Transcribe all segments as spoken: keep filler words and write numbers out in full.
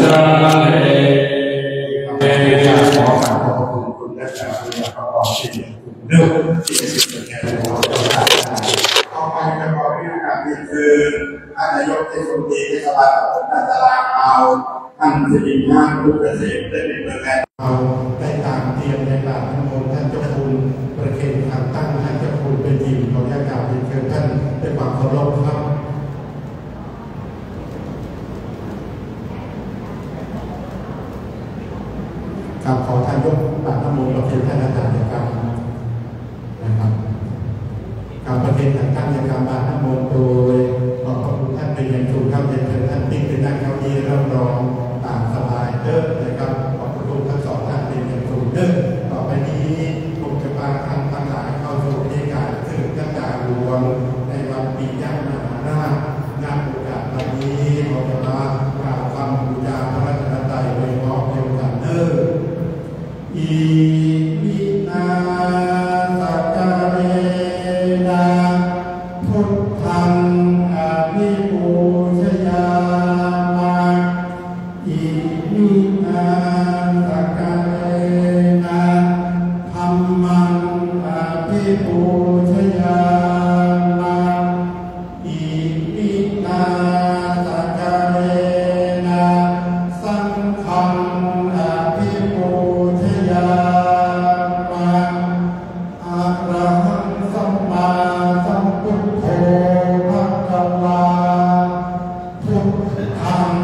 ขอฝากขอบพระคุณคุณและสามีและครอบครัวเป็นอย่างสูงเรื่องที่จะเป็นตัวแทนของเราต่อไปจะขอให้โอกาสเรียนเชิญท่านนายกเทศมนตรีเทศบาลตำบลท่าสาราคาว ท่านสิรินาถ พุทธเกษม ได้เป็นตัวแทน เราได้ตามเตรียมในบาตรน้ำมนต์ท่านเจ้าคุณประเคนคานตั้ง ท่านเจ้าคุณเป็นยิม ขออนุญาตกราบเรียนเชิญท่านด้วยความเคารพครับ ครับ ขอท่านยกบาตรน้ำมนต์ประเคนท่านอาจารย์กรรมนะครับ กราบประเคนคานตั้ง ยกบาตรน้ำมนต์โดยขอบพระคุณท่านเป็นอย่างสูงครับ เรียนเชิญท่านติ๊กไปนั่งเก้าอี้รับรองตามสบายเด้อนะครับ ขอบพระคุณทั้งสองท่านเป็นอย่างสูงเด้อ ต่อไปนี้ผมจะพาท่านทั้งหลายเข้าสู่พิธีการสืบชะตาดวงในวันปิยมหาราช ณ โอกาสบัดนี้ผมจะมากล่าวคำบูชาพระรัตนตรัยโดยพร้อมเพรียงกันเด้อ Iminā sakkārena buddhaṃ abhipūjayāma. Iminā sakkārena dhammaṃ abhipūjayāma. Iminā sakkārena saṅghaṃ abhipūjayāma. Arahaṃ sammāsambuddho bhagavā, buddhaṃ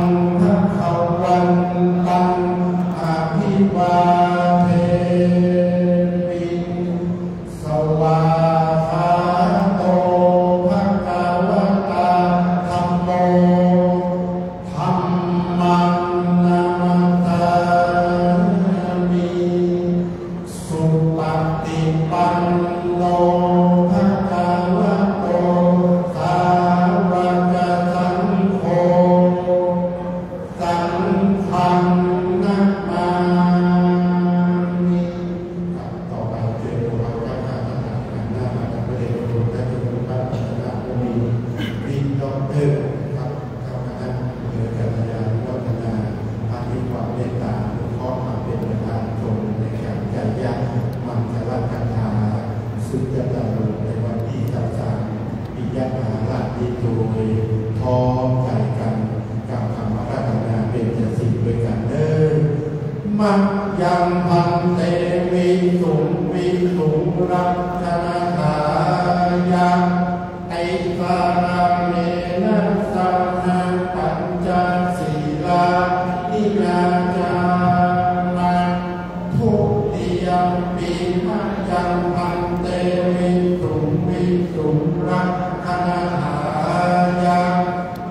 bhagavantaṃ abhivādemi. Svākkhāto bhagavatā dhammo, dhammaṃ namassāmi. Supaṭipanno bhagavato sāvakasaṅgho, saṅghaṃ namāmi. ครับ ต่อไปเชิญพวกเราเจ้าภาพทั้งหลายหันหน้ามาทางพระเดชพระคุณท่านเจ้าคุณพระรัตนมุนี ที่ดอกเตอร์ครับ เจ้าคณะอำเภอกัลยาณวัฒนา ท่านมีความเมตตาอนุเคราะห์มาเป็นประธานชมในการไตรยมังคลคาถาสุญญตาโลในวันที่ สิบสาม ปิยมหาราชนี้โดยพร้อมใจกันกล่าวคำอาราธนาเบญจศีลด้วยกันเด้อ Mayaṃ bhante visuṃ visuṃ rakkhaṇatthāya tisaraṇena saha pañca sīlāni yācāma. Dutiyampi mayaṃ bhante visuṃ visuṃ rakkhaṇatthāya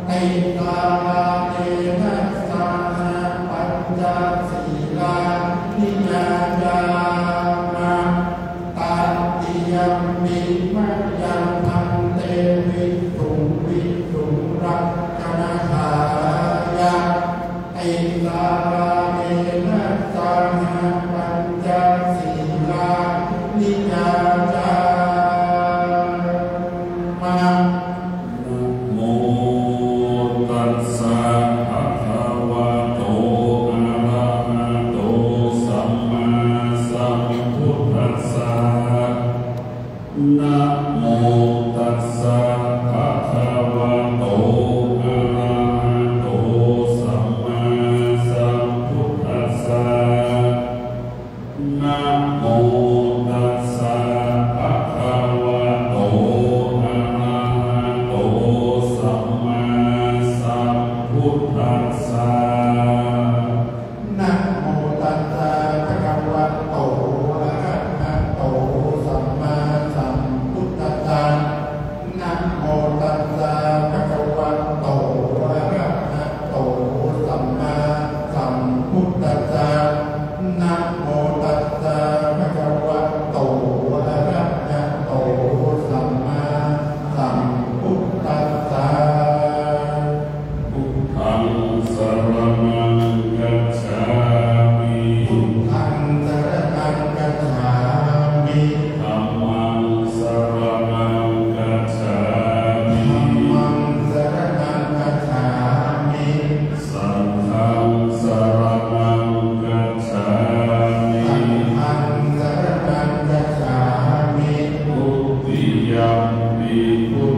tisaraṇena saha pañca sīlāni yācāma. Tatiyampi mayaṃ bhante visuṃ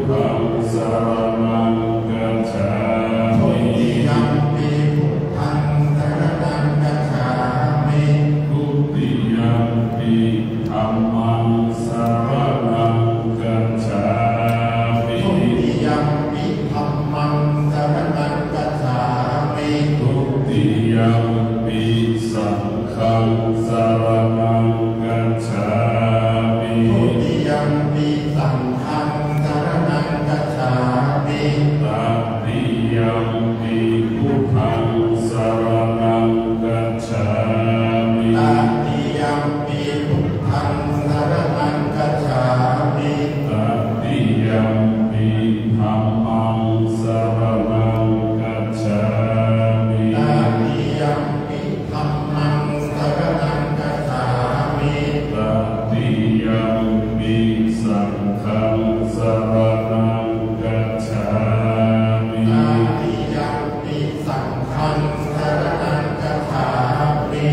Buddhaṃ saraṇaṃ gacchāmi. Dutiyampi buddhaṃ saraṇaṃ gacchāmi. Dutiyampi dhammaṃ saraṇaṃ gacchāmi. Dutiyampi dhammaṃ saraṇaṃ gacchāmi. Dutiyampi saṅghaṃ saraṇaṃ gacchāmi. Dutiyampi saṅghaṃ saraṇaṃ gacchāmi. Tatiyampi buddhaṃ saraṇaṃ gacchāmi. Tatiyampi buddhaṃ saraṇaṃ gacchāmi. Tatiyampi dhammaṃ saraṇaṃ gacchāmi. Tatiyampi dhammaṃ saraṇaṃ gacchāmi. Tatiyampi saṅghaṃ saraṇaṃ gacchāmi. Tatiyampi saṅghaṃ saraṇaṃ gacchāmi.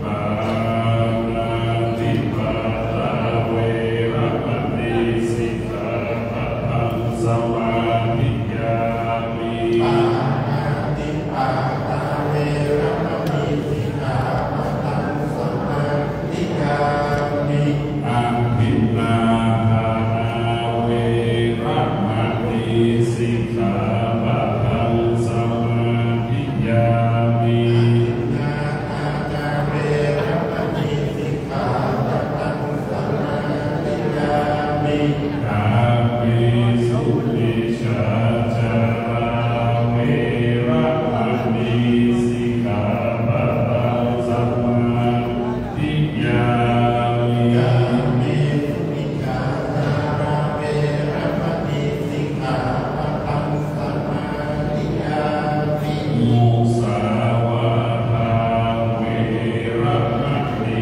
Pāṇātipātā veramaṇī sikkhāpadaṃ samādiyāmi. Pāṇātipātā veramaṇī sikkhāpadaṃ samādiyāmi. Adinnādānā veramaṇī sikkhāpadaṃ samādiyāmi. Adinnādānā veramaṇī sikkhāpadaṃ samādiyāmi. Kāmesu micchācārā veramaṇī sikkhāpadaṃ samādiyāmi. Kāmesu micchācārā veramaṇī sikkhāpadaṃ samādiyāmi. Musāvādā veramaṇī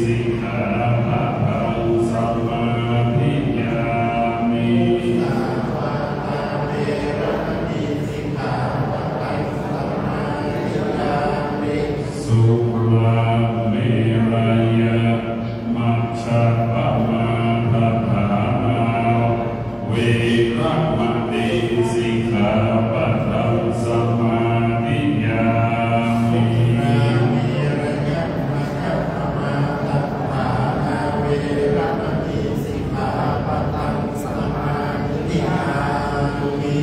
sikkhāpadaṃ samādiyāmi. Musāvādā veramaṇī sikkhāpadaṃ samādiyāmi. Surāmerayamajjapamādaṭṭhānā veramaṇī sikkhāpadaṃ samādiyāmi.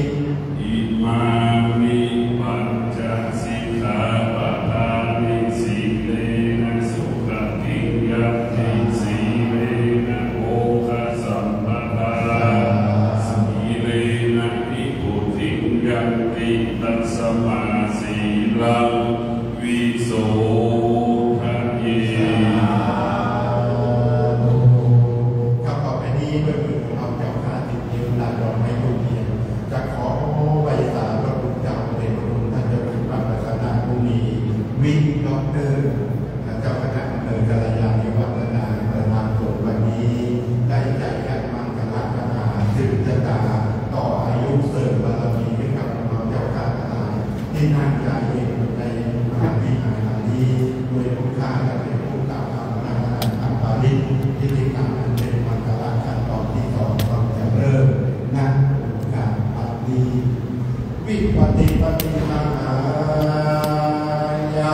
Imāni pañca sikkhāpadāni. Sīlena sugatiṃ yanti, sīlena bhogasampadā, sīlena nibbutiṃ yanti, tasmā sīlaṃ visodhaye. ครับ ต่อไปนี้ด้วยมือของเราเจ้าข้าสิบนิ้ว ตามดอกไม้ทูบเทียน จะขอไหว้สาพระคุณเจ้า พระเดชพระคุณท่านเจ้าคุณพระรัตนมุนี วิทย์ ด็อกเตอร์ เจ้าคณะอำเภอกัลยาณิวัฒนา ประธานสงฆ์วันนี้ ได้จัดงานมังคลคาถาสืบชะตา ต่ออายุเสริมบารมีให้กับพวกเราเจ้าข้าทั้งหลาย ที่นั่งใจเย็นในมหาวิหารหลังนี้ โดยคุณข้าและเป็นผู้กล่าวคำพระคาถาอัปปาริต พิธีกรรมอันเป็นมังคละขั้นตอนที่สอง เราจะเริ่มณโอกาสบัดนี้ Vipattipaṭibāhāya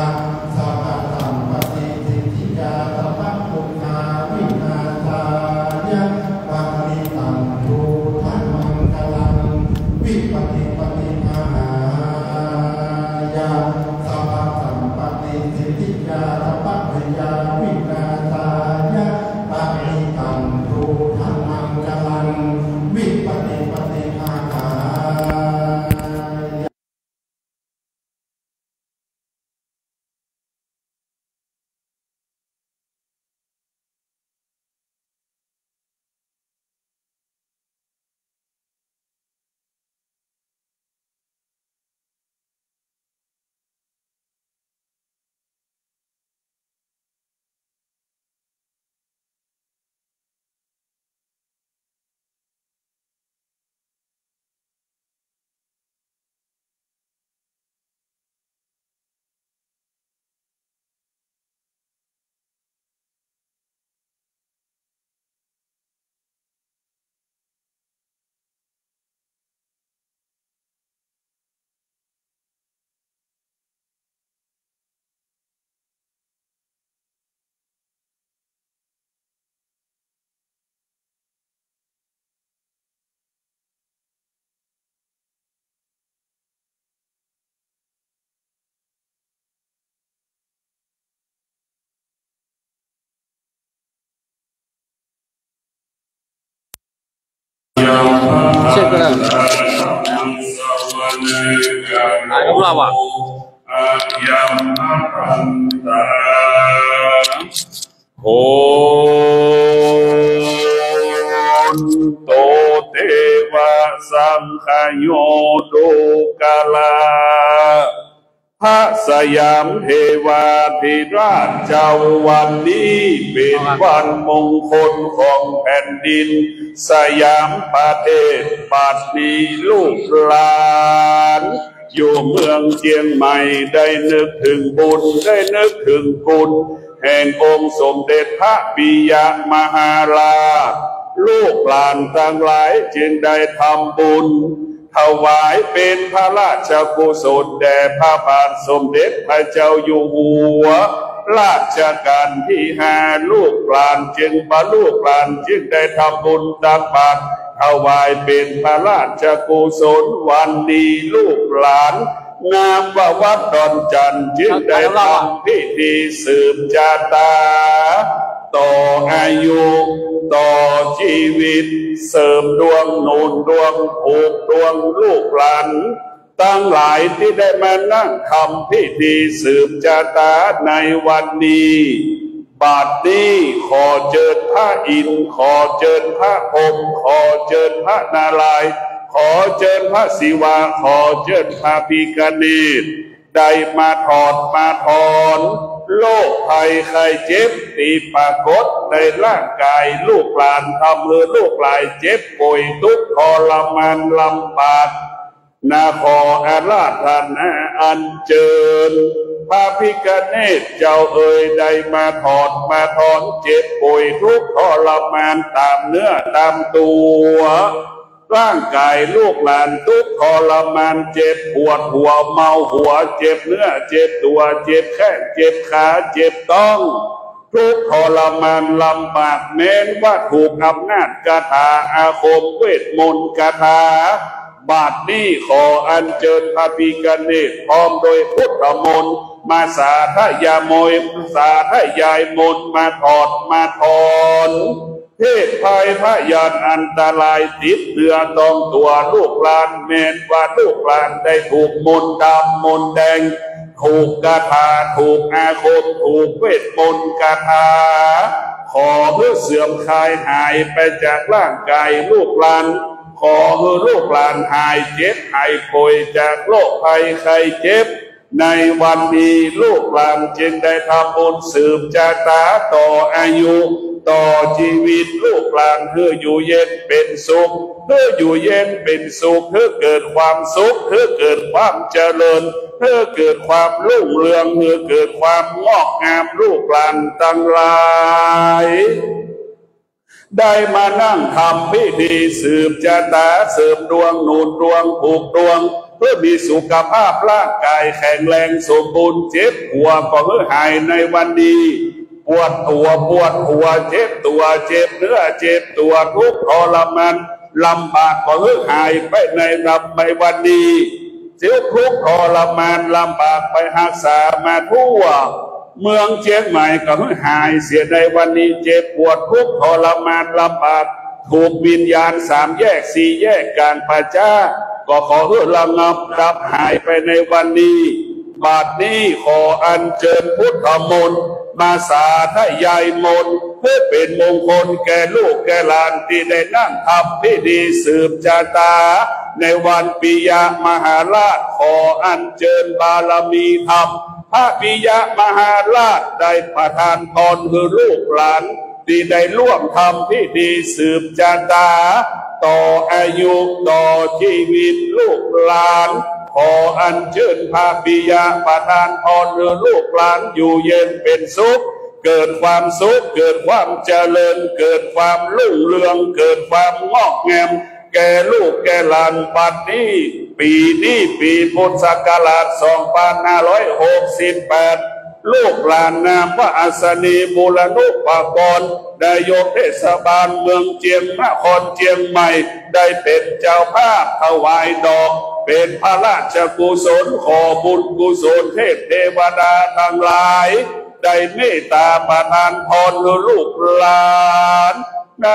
sabbasampattisiddhiyā sabbadukkhavināsāya parittaṃ brūtha maṅgalaṃ. Vipattipaṭibāhāya sabbasampattisiddhiyā sabbabhayavināsāya parittaṃ brūtha maṅgalaṃ. Vipattipaṭibāhāya หลายรอบอ่ะ Honto devā saṅghayojugullā. พระสยามเทวาธิราชเจ้า วันนี้เป็นวันมงคลของแผ่นดินสยามประเทศ บัดนี้ลูกหลาน อยู่เมืองเชียงใหม่ได้นึกถึงบุญ ได้นึกถึงคุณ แห่งองค์สมเด็จพระปิยมหาราช ลูกหลานทั้งหลายจึงได้ทำบุญ ถวายเป็นพระราชกุศลแด่พระบาทสมเด็จพระเจ้าอยู่หัว รัชกาลที่ห้า ลูกหลานจึง พระลูกหลานจึงได้ทำบุญตักบาตร ถวายเป็นพระราชกุศล วันนี้ลูกหลาน นามว่าวัดดอนจันทน์ จึงได้ทำพิธีสืบชะตา ต่ออายุ ต่อชีวิต เสริมดวงหนุนดวงผูกดวงลูกหลาน ทั้งหลายที่ได้มานั่งทำพิธีสืบชะตาในวันนี้ บัดนี้ขอเจิญพระอินทร์ ขอเจิญพระพรหม ขอเจิญพระนารายณ์ ขอเจิญพระศิวะ ขอเจิญพระพิฆเนศ ได้มาถอดมาถอน โรคภัยไข้เจ็บที่ปรากฏในร่างกายลูกหลาน ทำให้ลูกหลานเจ็บป่วยทุกข์ทรมานลำบาก นะขออาราธนาอัญเชิญ พระพิฆเนศเจ้าเอ๋ย ได้มาถอดมาถอน เจ็บป่วยทุกข์ทรมานตามเนื้อตามตัว ร่างกายลูกหลานทุกข์ทรมาน เจ็บปวดหัวเมาหัว เจ็บเนื้อเจ็บตัว เจ็บแข้งเจ็บขา เจ็บท้อง ทุกข์ทรมานลำบาก แม้นว่าถูกอำนาจคาถาอาคมเวทมนต์คาถา บัดนี้ขออัญเชิญพระพิฆเนศ พร้อมโดยพุทธมนต์ มาสาธยายมนต์ สาธยายมนต์ มาถอดมาถอน เพศภัยพยาธิอันตรายติดเนื้อต้องตัวลูกหลาน แม้นว่าลูกหลานได้ถูกมนต์ดำมนต์แดง ถูกคาถา ถูกอาคม ถูกเวทมนต์คาถา ขอให้เสื่อมคลายหายไปจากร่างกายลูกหลาน ขอให้ลูกหลานหายเจ็บหายป่วยจากโรคภัยไข้เจ็บ ในวันนี้ลูกหลานจึงได้ทำบุญสืบชะตาต่ออายุ ต่อชีวิตลูกหลาน ให้อยู่เย็นเป็นสุข ให้อยู่เย็นเป็นสุข ให้เกิดความสุข ให้เกิดความเจริญ ให้เกิดความรุ่งเรือง ให้เกิดความงอกงาม ลูกหลานทั้งหลาย ได้มานั่งทำพิธีสืบชะตา เสริมดวงหนุนดวงผูกดวง เพื่อมีสุขภาพร่างกายแข็งแรงสมบูรณ์ เจ็บหัวก็ให้หายในวันนี้ ปวดตัวปวดหัว เจ็บตัวเจ็บเนื้อเจ็บตัว ทุกข์ทรมานลำบากก็ให้หายไปในลำในวันนี้ เจ็บทุกข์ทรมานลำบากไปรักษามาทั่ว เมืองเชียงใหม่ก็ให้หายเสียในวันนี้ เจ็บปวดทุกข์ทรมานลำบาก ถูกวิญญาณสามแยกสี่แยกกลางป่าช้า ก็ขอให้ระงับดับหายไปในวันนี้ บัดนี้ขออัญเชิญพุทธมนต์ มาสาธยายมนต์ เพื่อเป็นมงคลแก่ลูกแก่หลานที่ได้นั่งทำพิธีสืบชะตา ในวันปิยมหาราช ขออัญเชิญบารมีธรรม พระปิยมหาราชได้ประทานพรให้ลูกหลาน ที่ได้ร่วมทำพิธีสืบชะตา ต่ออายุต่อชีวิตลูกหลาน ขออัญเชิญพระปิยะประทานพรให้ลูกหลานอยู่เย็นเป็นสุข เกิดความสุข เกิดความเจริญ เกิดความรุ่งเรือง เกิดความงอกงาม แก่ลูกแก่หลาน บัดนี้ ปีนี้ปีพุทธศักราชสองพันห้าร้อยหกสิบแปด ลูกหลานนามว่าอัศนี บูรณุปกรณ์ นายกเทศบาลเมืองเชียง นครเชียงใหม่ ได้เป็นเจ้าภาพถวายดอก เป็นพระราชกุศล ขอบุญกุศลเทพเทวดาทั้งหลาย ได้เมตตาประทานพรให้ลูกหลาน ณ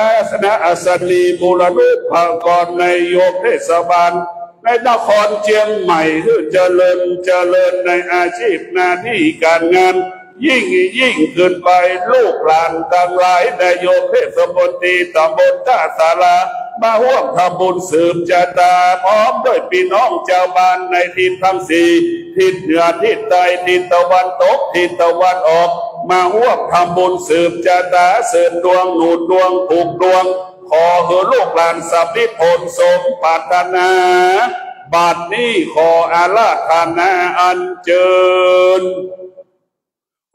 อัศนีบูรณุปกรณ์ในโยกเทศบาลในนครเชียงใหม่ หื้อเจริญเจริญในอาชีพหน้าที่การงาน ยิ่งยิ่งขึ้นไป ลูกหลานทั้งหลาย นายกเทศมนตรีตำบลท่าสารา มาร่วมทำบุญสืบชะตา พร้อมด้วยพี่น้องชาวบ้านในทิศทั้งสี่ ทิศเหนือ ทิศใต้ ทิศตะวันตก ทิศตะวันออก มาร่วมทำบุญสืบชะตา เสริมดวง หนุนดวง ผูกดวง ขอหื้อลูกหลานสำเร็จผลสมปรารถนา บัดนี้ขออาราธนาอัญเชิญ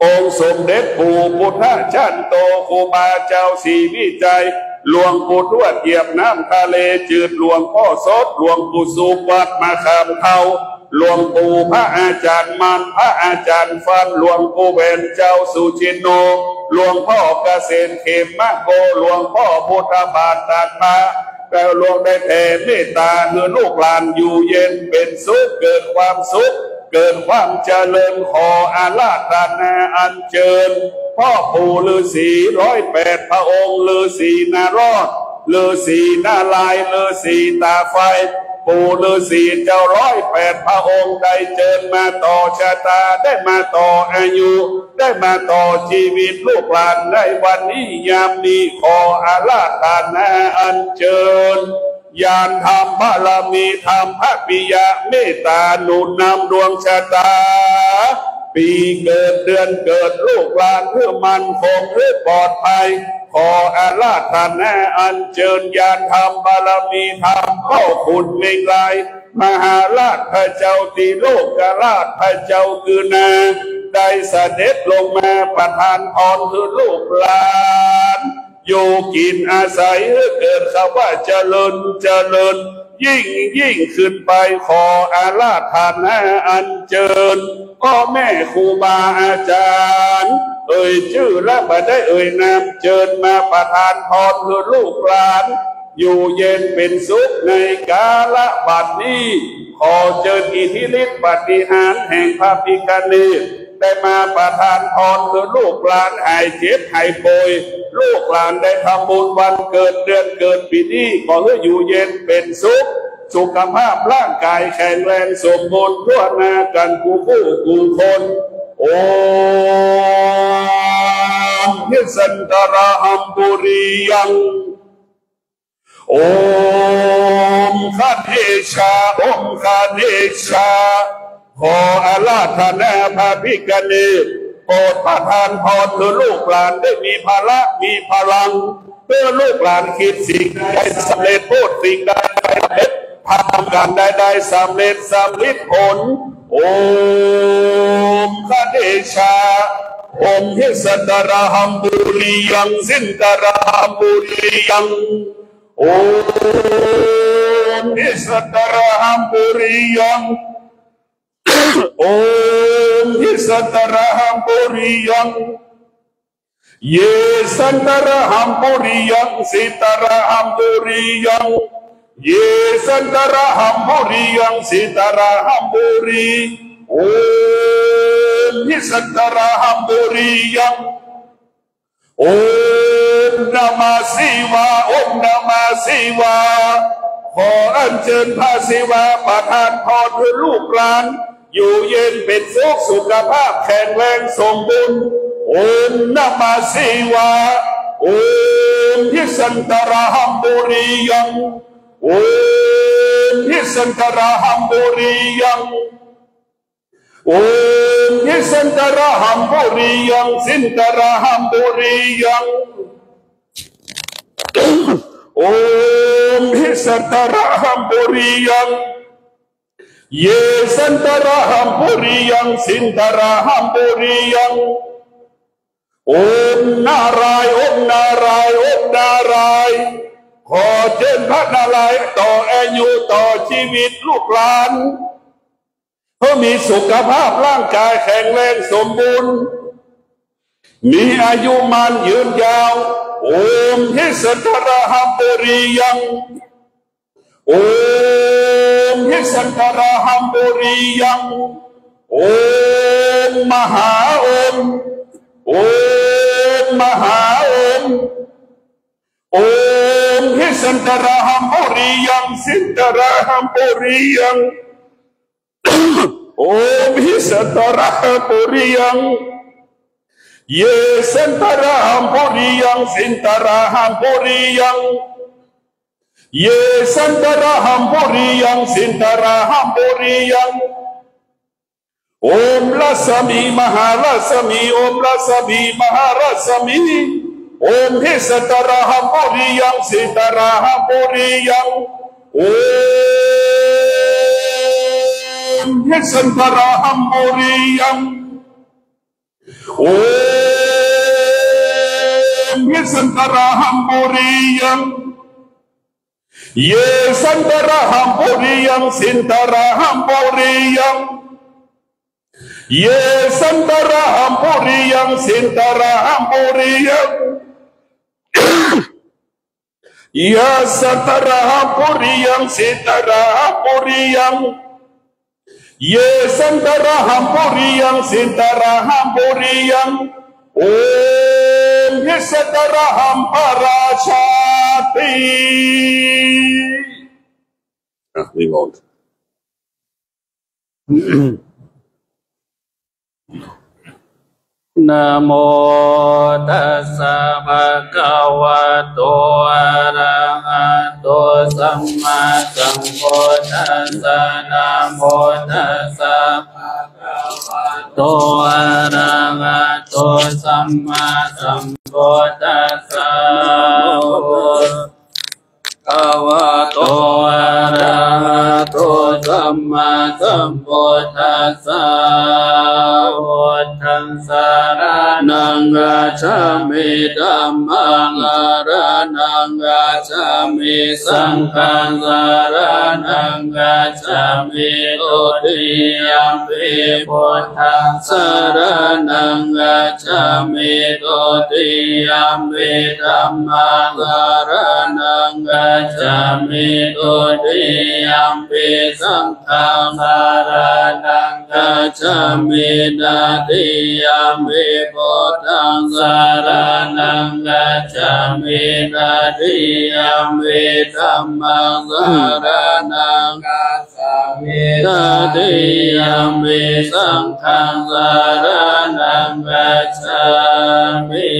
องค์สมเด็จปู่พุทธจารย์โต ครูบาเจ้าศรีวิชัย หลวงปู่ทวดเหยียบน้ำทะเลจืด หลวงพ่อสด หลวงปู่สุข วัดมะขามเฒ่า หลวงปู่พระอาจารย์มัน พระอาจารย์ฟัน หลวงปู่แหวน เจ้าสุจินโน หลวงพ่อเกษม เขมมะโก หลวงพ่อพุทธบาท ตักพระ แล้วหลวงได้แผ่เมตตาหื้อลูกหลานอยู่เย็นเป็นสุข เกิดความสุข เกิดความเจริญ ขออาราธนาอัญเชิญ พ่อปู่ฤๅษีร้อยแปดพระองค์ ฤๅษีนารอด ฤๅษีนารายณ์ ฤๅษีตาไฟ ปู่ฤๅษีเจ้าร้อยแปดพระองค์ ได้เจิญมาต่อชะตา ได้มาต่ออายุ ได้มาต่อชีวิตลูกหลานในวันนี้ยามนี้ ขออาราธนาอัญเชิญ ญาณธรรมบารมีธรรม พระปิยะเมตตาหนุนนำดวงชะตา ปีเกิดเดือนเกิดลูกหลานหื้อมั่นคงหื้อปลอดภัย ขออาราธนาอัญเชิญ ญาณธรรมบารมีธรรม พ่อขุนเมงราย มหาราชพระเจ้าติโลกราชพระเจ้ากือนา ได้เสด็จลงมาประทานพรหื้อลูกหลาน อยู่กินอาศัยหื้อเกิดคำว่าเจริญเจริญ ยิ่งยิ่งขึ้นไป ขออาราธนาอัญเชิญ พ่อแม่ครูบาอาจารย์ เอ่ยจื้อและบ่ได้เอ่ยนาม เจิญมาประทานพรหื้อลูกหลาน อยู่เย็นเป็นสุขในกาละบัดนี้ ขอเจิญอิทธิฤทธิปาฏิหาริย์แห่งพระพิฆเนศ ได้มาประทานพรหื้อลูกหลานหายเจ็บหายป่วย ลูกหลานได้ทำบุญวันเกิดเดือนเกิดปีนี้ ขอหื้ออยู่เย็นเป็นสุข สุขภาพร่างกายแข็งแรงสมบูรณ์ทั่วหน้ากันกู้ผู้กู้คน โอม นิสสันตราหัมปุริยัง โอม คเนชา โอม คเนชา ขออาราธนาพระพิฆเนศ โปรดประทานพรหื้อลูกหลานได้มีพละมีพลัง เพื่อลูกหลานคิดสิ่งใดสำเร็จ พูดสิ่งใดสำเร็จ ทำการใดๆสำเร็จสำลิดผล โอม คเนชา โอม นิสสันตราหัมปุริยัง สินตราหัมปุริยัง โอม นิสสันตราหัมปุริยัง โอม นิสสันตราหัมปุริยัง เยสันตราหัมปุริยัง สินตราหัมปุริยัง เยสันตราหัมปุริยัง สินตราหัมปุริ โอม นิสสันตราหัมปุริยัง โอม นะมะ ศิวา โอม นะมะ ศิวา ขออัญเชิญพระศิวาประทานพรหื้อลูกหลาน อยู่เย็นเป็นสุข สุขภาพแข็งแรงสมบูรณ์ โอม นะมะ ศิวา โอม นิสสันตราหัมปุริยัง โอม นิสสันตราหัมปุริยัง โอม นิสสันตราหัมปุริยัง สินตราหัมปุริยัง โอม นิสสันตราหัมปุริยัง เยสันตราหัมปุริยัง สินตราหัมปุริยัง โอม นารายณ์ โอม นารายณ์ โอม นารายณ์ ขอเจิญพระนารายณ์ต่ออายุต่อชีวิตลูกหลาน เพื่อมีสุขภาพร่างกายแข็งแรงสมบูรณ์ มีอายุมั่นยืนยาว โอม นิสสันตราหัมปุริยัง โอม นิสสันตราหัมปุริยัง โอม มหาโอม โอม มหาโอม Om hi santaraham puriyaṃ, santaraham puriyaṃ. Om hi santaraham puriyaṃ. Ye santaraham puriyaṃ, santaraham puriyaṃ. Ye santaraham puriyaṃ, santaraham puriyaṃ. Om rasmi maharasmi, om rasmi maharasmi. Om hi santaraham puriyaṃ, santaraham puriyaṃ. Om hi santaraham puriyaṃ. Om hi santaraham puriyaṃ. Ye santaraham puriyaṃ, santaraham puriyaṃ. Ye santaraham puriyaṃ, santaraham puriyaṃ. Ya santaraham puriyaṃ, santaraham puriyaṃ. Ye santaraham puriyaṃ, santaraham puriyaṃ. Om hi santaraham parajati. Ah, we won't. Namo tassa bhagavato arahato sammāsambuddhassa. Namo tassa bhagavato arahato sammāsambuddhassa. Namo bhagavato arahato sammāsambuddhassa. Buddhaṃ saraṇaṃ gacchāmi. Dhammaṃ saraṇaṃ gacchāmi. Saṅghaṃ saraṇaṃ gacchāmi. Dutiyampi buddhaṃ saraṇaṃ gacchāmi. Dutiyampi dhammaṃ saraṇaṃ gacchāmi. Dutiyampi saṅghaṃ saraṇaṃ gacchāmi. Tatiyampi buddhaṃ saraṇaṃ gacchāmi. Tatiyampi dhammaṃ saraṇaṃ gacchāmi. Tatiyampi saṅghaṃ saraṇaṃ gacchāmi.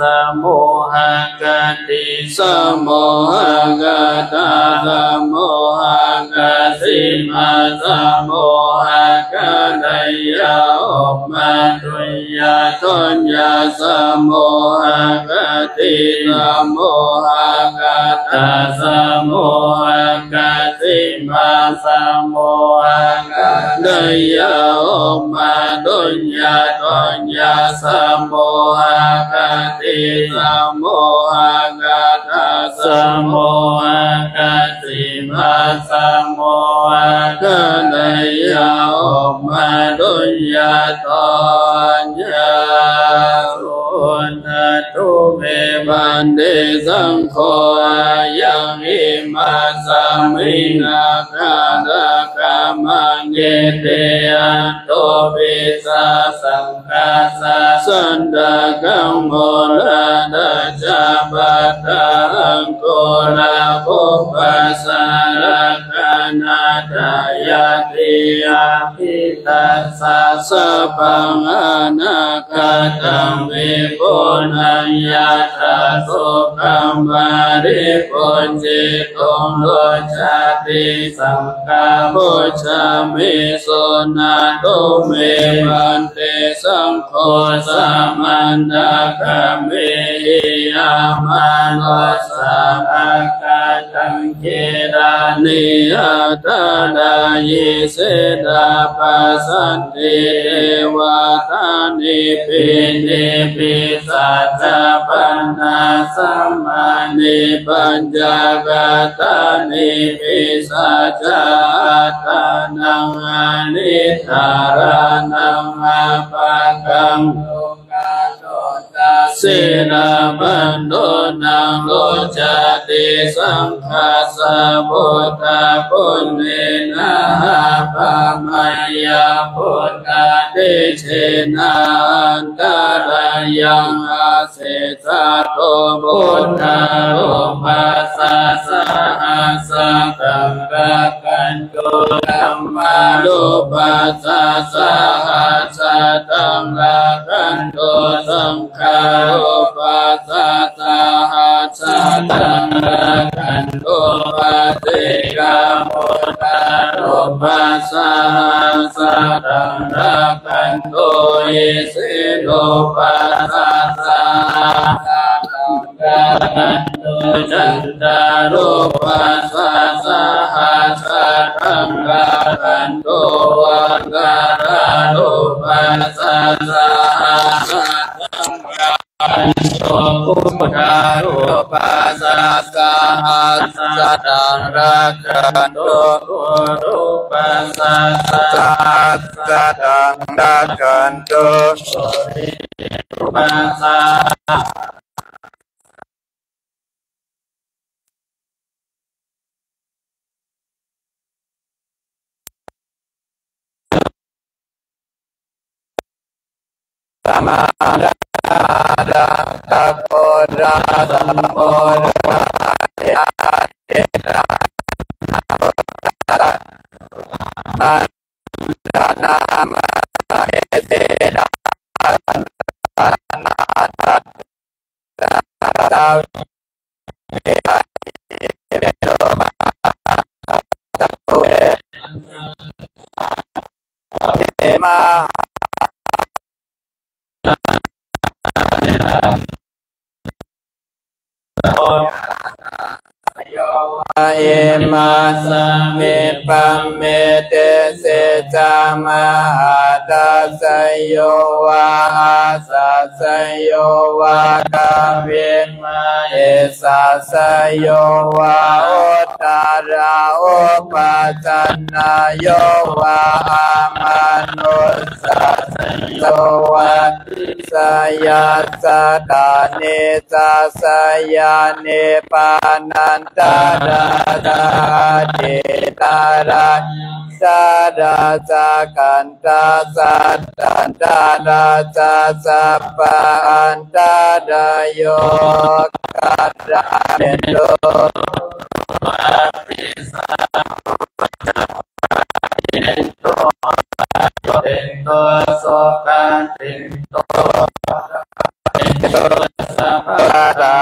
Samohakkhat- samohakkhattā samohakāsi mā samohakkhatteyya. Omadunya dunya samohakkhatī samohakkhattā samohakkāsi mā samohakkhatteyya. Omadunya dunya samohakkhatī samohakkhattā samohakkāsi mā samohakkhatteyya. Omadunya dunya. Suṇātu me bhante saṅgho, ayaṃ imassa miṇhassa ṭhānagamāni. Tiyattopi sā saṅghassa santaṃ moratajja pattā aṅkura pubba sārakkhaṇatthāya tiyāpi tassa sabbaṃ anāgataṃ vibhunaṃ yattha sukhaṃ paribhuñjituṃ rojāti saṅghaṃ pucchāmi. Suṇātu me bhante saṅgho samannāgami yāmanussāvakā taṃ gilāne aṭṭhārāyī sitā passaddhi devā dānī pīṇī pisāca pannā sammānī pañcarattāni pisācā attānaṃ harisārānaṃ apakaṃ Sīlavanto naṃ vuccati, saṅghassa buddhaguṇena hāpameyya, buddhatejena antarāyaṃ, asesato buddharūpassa sahassataṃ rakkhantu, dhammarūpassa sahassataṃ rakkhantu, saṅgharūpassa sahassataṃ rakkhantu, paccekabuddharūpassa sahassataṃ rakkhantu, isirūpassa sahassataṃ rakkhantu, cantārūpassa sahassataṃ rakkhantu, maṅgarārūpassa sahassataṃ rakkhantu, buddharūpassa sahassataṃ rakkhantu, gurūpassa sahassataṃ rakkhantu, bodhirūpassa Imassa vippamite dese ca mahāsāsayā vā āsāsayā vā kaviṃ mahesāsayā vā uttarā upasan nāyā vā amanussāsayā vā disāya saṭṭhā nisāsayā nibbānantarā ca atītarāyantara ca kan ṭhasattantarā ca sabba antarāyo kālāhantu api sambuddho ca parittato sokatitto sabbattha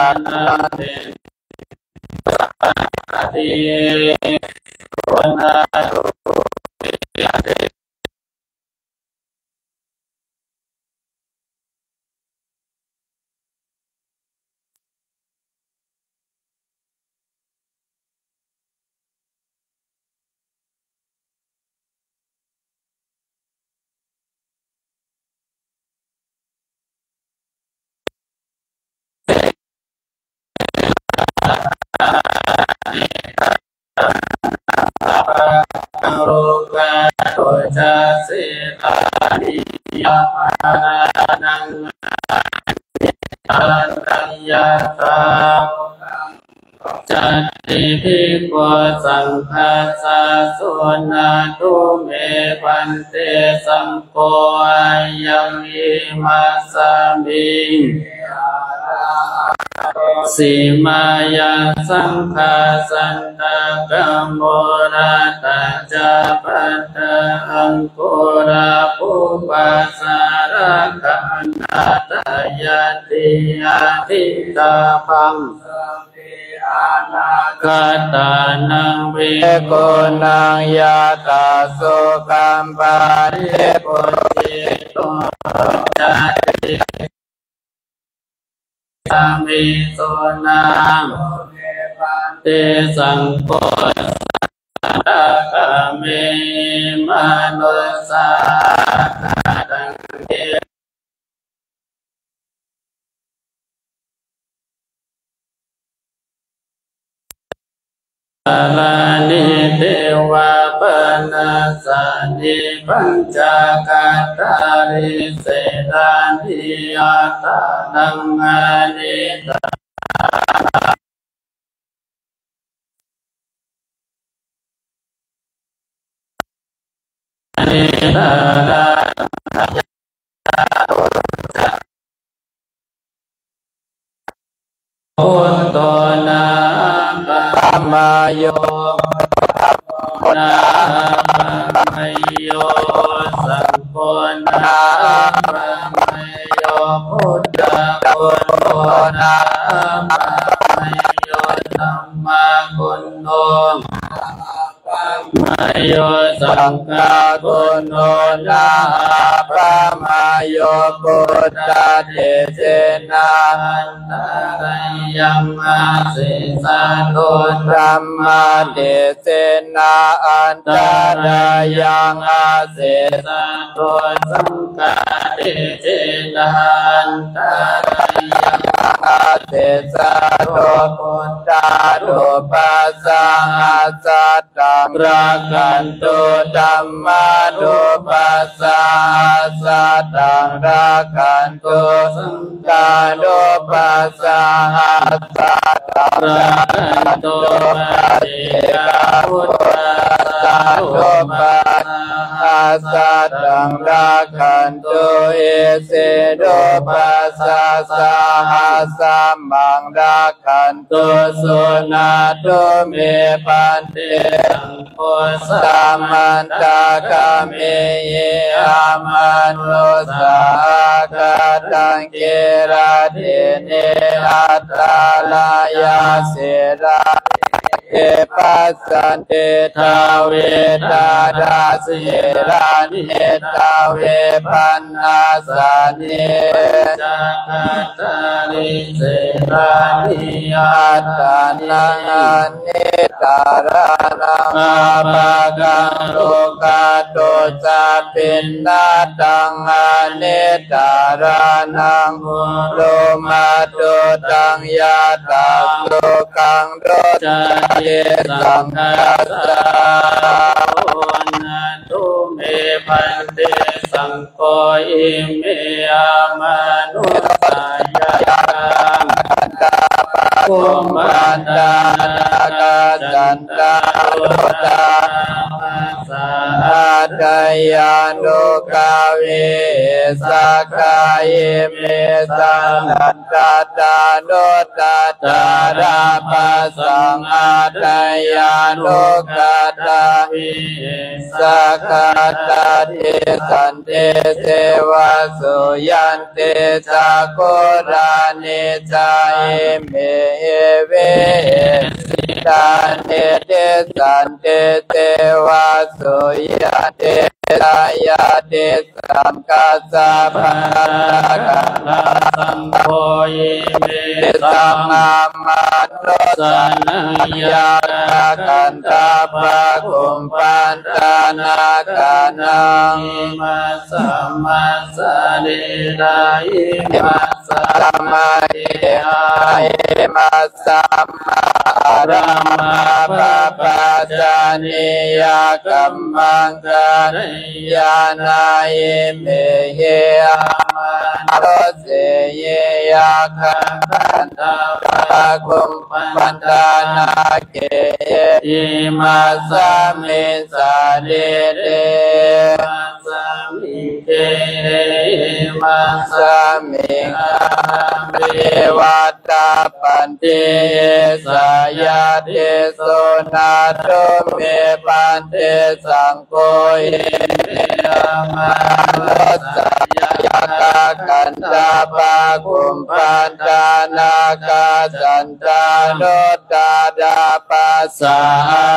Jati bhikkhu saṅghassa suṇātu me bhante, saṅgho ayaṃ imāsmiṃ viharati. Āsi mayā saṅghā santāgamū ratā ca pattā aṅkura pubba sāragā nātha ñātiyā dīṭṭhabbaṃ anāgatānaṃ bhikkhūnaṃ yathā sukhaṃ paribhujitvā āsi mayā saṅghassa suṇātu me bhante, saṅgho santāgamī manussā saraṇī devā pana dasāni pañcakaṭṭhāni selāni aṭṭhānaṃ anetāraṃ anetāraṃ buddho nāpamayo dhammo nāpamayo saṅgho nāpamayo buddhaguṇo nāpamayo dhammaguṇo nāpamayo saṅghaguṇo nāpamayo buddhatejena antarāyaṃ asesato dhammatejena antarāyaṃ asesato saṅghatejena antarāyaṃ asesato buddhānubhāsahasataṃ rakkhantu dhammānubhāsahasataṃ rakkhantu saṅghānubhāsahasataṃ rakkhantu paccekabuddhānubhāsahasataṃ rakkhantu isinubhāsahasamaṃ rakkhantu suṇātu me bhante saṅgho samantaggamehi amanussāgataṃ gilāne attālāyasirāje bhaddante dāvedāraselāne dāvebhaṇṇasāne pañcakaṭṭhāni selāni aṭṭhānaṃ anetāraṇaṃ apakaṃ lukkato ca piṇḍataṃ anetāraṇaṃ ulumatutaṃ yathā sukhaṃ duccaye saṅghassa suṇātu me bhante saṅgho ime amanussāya kammantā na gacchanti ādarabhāsā ādayānugāve sakkā ime saṅghattānuttattarabhāsaṃ ādayānugatā vihesakkhātā disante ceva suyante cakkhulāne ca imehi vihesittāni disante ceva suyante ca yadi saṅghassa pattakallaṃ saṅgho imesaṃ amanussānaṃ yakkhagandhabbakumbhaṇḍanāgānaṃ imassamā sarīrā imassamā gehaṃ imassamā āramā pāpājanīyakammaṃ kare yāna imehi amanusseye yakkhagandhabbakumbhaṇḍanāge imasmiṃ sarīre imasmiṃ gehe imasmiṃ ārameva tappanti esa yadi suṇātu me bhante saṅ gho ime amanussāya yakkhagandhabbakumbhaṇḍanāgā candānuttarabbhāsā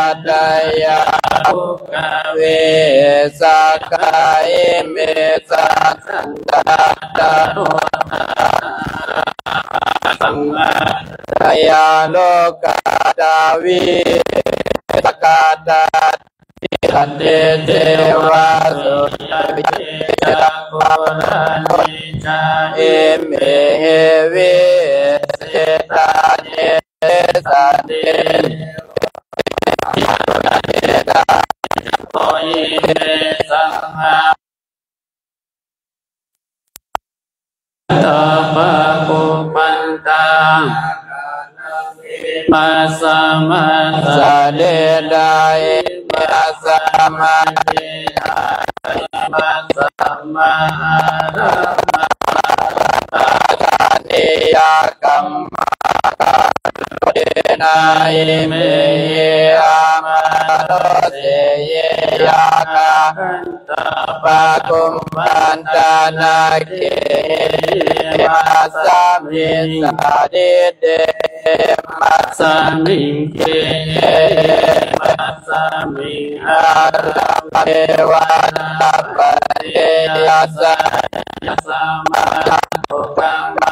ādayānugāve vihesakkhā imesaṃ saṅghattānuttarabbhāsaṃ ādayānugatā vihesakkhātā disante ceva suyante cakkhulāne ca imehi vihesittāni disante ceva suyante cakkhulāne ca disante me saṅghā. Tapa kubbantā imasmā sārīrikā imasmā gehāya imasmā ārāmā sāsaniyakammaṃ karoti nāhi mehi amanusseye yakkhagandhabbakubbantā nāgī imasmiṃ sārīre imasmiṃ gehāya imasmiṃ ārāme vatabbhante yassa yasmā kukamma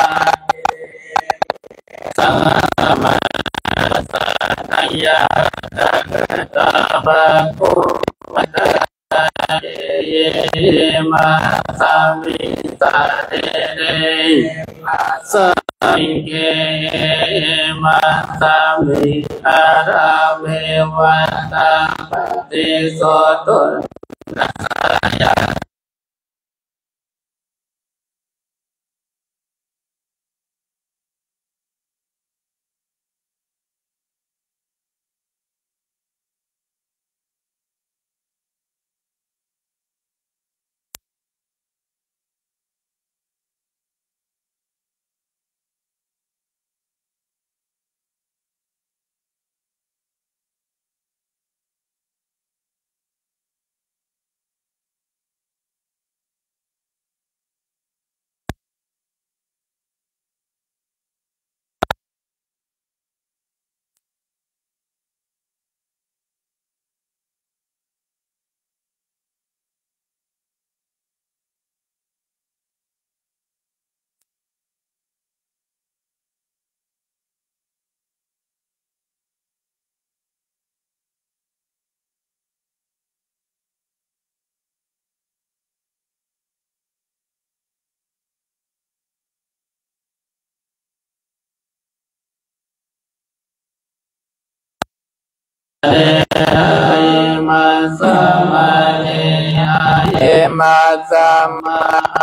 Imasmā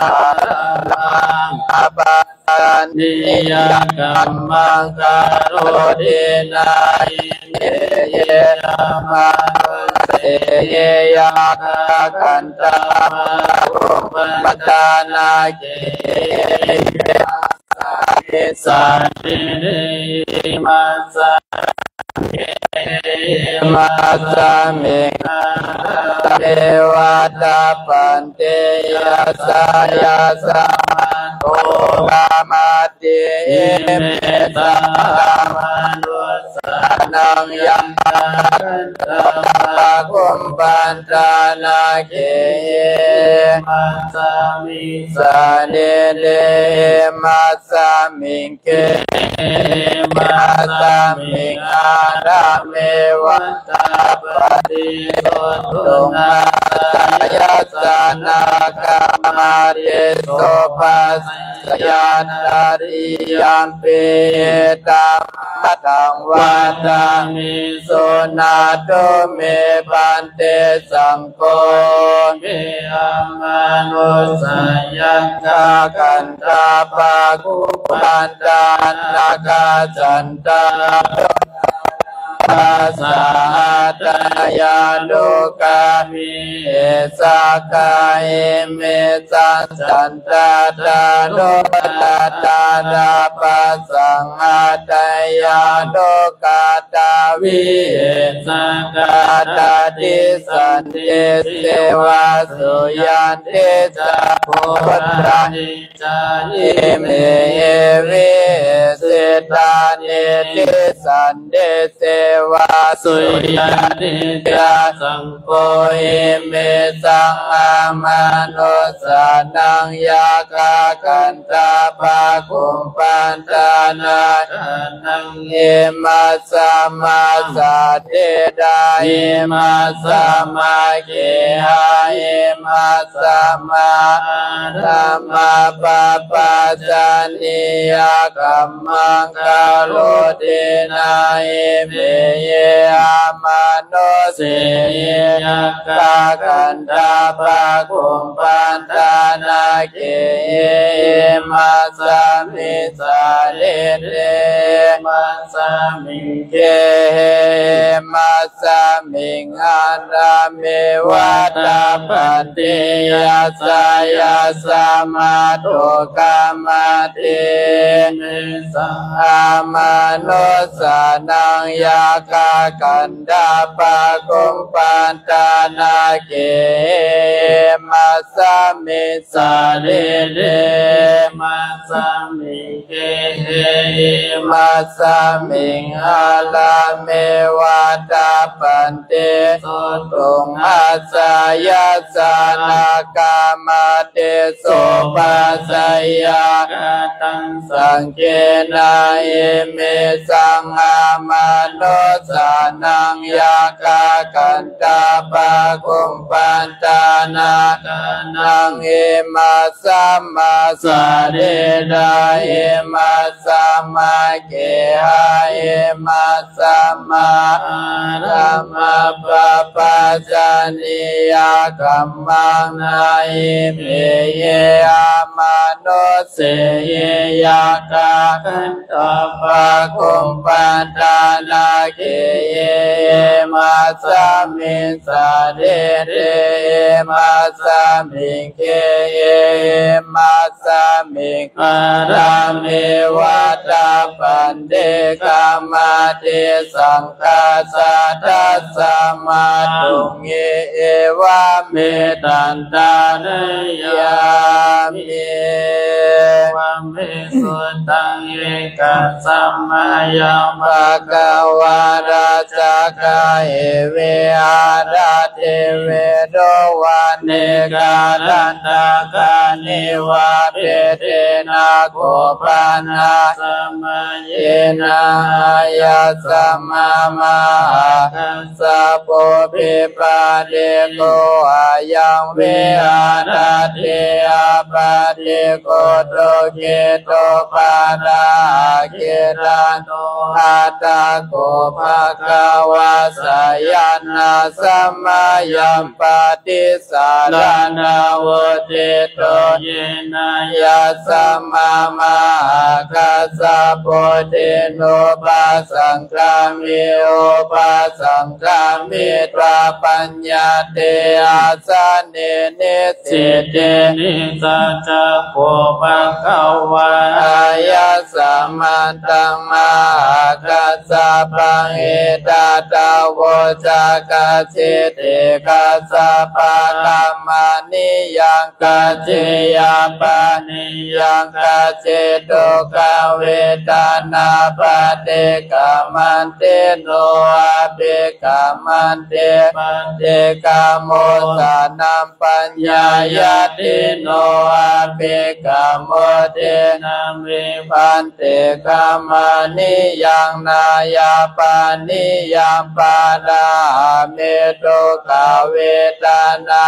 ārāmaṃ apāsanīyakammaṃ karoti nāhi mehi amanusseye yakkhagandhabbakubbantā nāgī imasmiṃ sārīre imasmiṃ imasmiṃ ārāme vatabbhante yassa yasmā kukamma ti imasmiṃ sānaṃ yakkhagandhabbakubbantā nāgī imasmiṃ sārīre imasmiṃ gehāya imasmiṃ ārāme vatabbhante suddunnassa yassa nāgamatiṃ supaccayaṃ tatiyampi etamatthaṃ vadāmi suṇātu me bhante saṅgho me amanussāya yakkhagandhabbakubbantā nakkhattā passa ādayanuggāmi sakā ime satta tanupadattāra passaṃ ādayanuggātā vihesakā tatissanti sevāsuyanti ca bhūtāni ca imehi vihesittāni tissanti sevāsuyanti ca saṅgho imesaṃ amanussānaṃ yakkhagandhabbakubbantā nakkhattaṃ imasmā sadidāya imasmā gehāya imasmā āramā pāpajjanīyakammaṃ karoti nāhi me ye amanussā ye yakkhagandhabbakumbhaṇḍanāgā imasmiṃ sarīre imasmiṃ gehe imasmiṃ ārāme vaḍḍhabbanti. Yassa yasmā dukkhamati. Amanussānaṃ yakkhagandhabbakumbhaṇḍanāgā imasmiṃ sarīre imasmiṃ gehe imasmiṃ ārāme vaḍḍhabbanti. Sūtuṃ assa yassa nakkhamma tesu pajāya kataṃ saṅghena imesaṃ amanussānaṃ yakkhagandhabbakumbhaṇḍanāgānaṃ imasmā sarīrā imasmā geha imasmā ārāmā pabhāsaniyakammaṃ na hi me ye amanussā ye yakkhagandhabbakumbhaṇḍanāgā imasmiṃ sarīre imasmiṃ gehe imasmiṃ ārāme vaḍḍhabbanti. Khamati saṅghassa. Tasmā tuṅhī evamettaṃ dhārayāmi. Evaṃ me sutaṃ. Ekaṃ samayaṃ bhagavā rājagahī viharati jetavane kaṇhattakaṃ. Nivāretena kho pana samayena āyasmā mahākassapo vipassiko. Ayaṃ viharati appaṭikkho dukkhetu parāhaketaṇo. Atha kho bhagavā sayanasamayaṃ paṭisaraṇavuṭṭhito yena āyasmā mahākassapo tenupasaṅkami. Upasaṅkamitvā paññate āsane nisīdi. Nisajja kho bhagavā āyasmantaṃ mahākassapaṃ etadavoca: Kacciti kassapa haraṃ paṇītaṃ, kacci yā paṇītaṃ, kacci dukkhavedanā paṭikkamanti, no apikkamanti, paṭikkamosanam paññāya, ti no apikkamoti, na me paṭikkamaniyaṃ, nāya paṇītaṃ, parahā me dukkhavedanā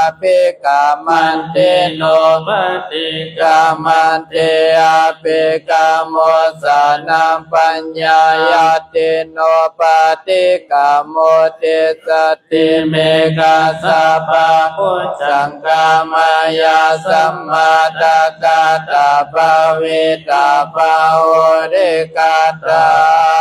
apikkamanti, no paṭikkamanti, apikkamosanam paññāya, ti no paṭikkamoti. Sa ti me kassapa bojjhaṅgā mayā sammadā khaṭṭhā bhāvitā bahulīkatā,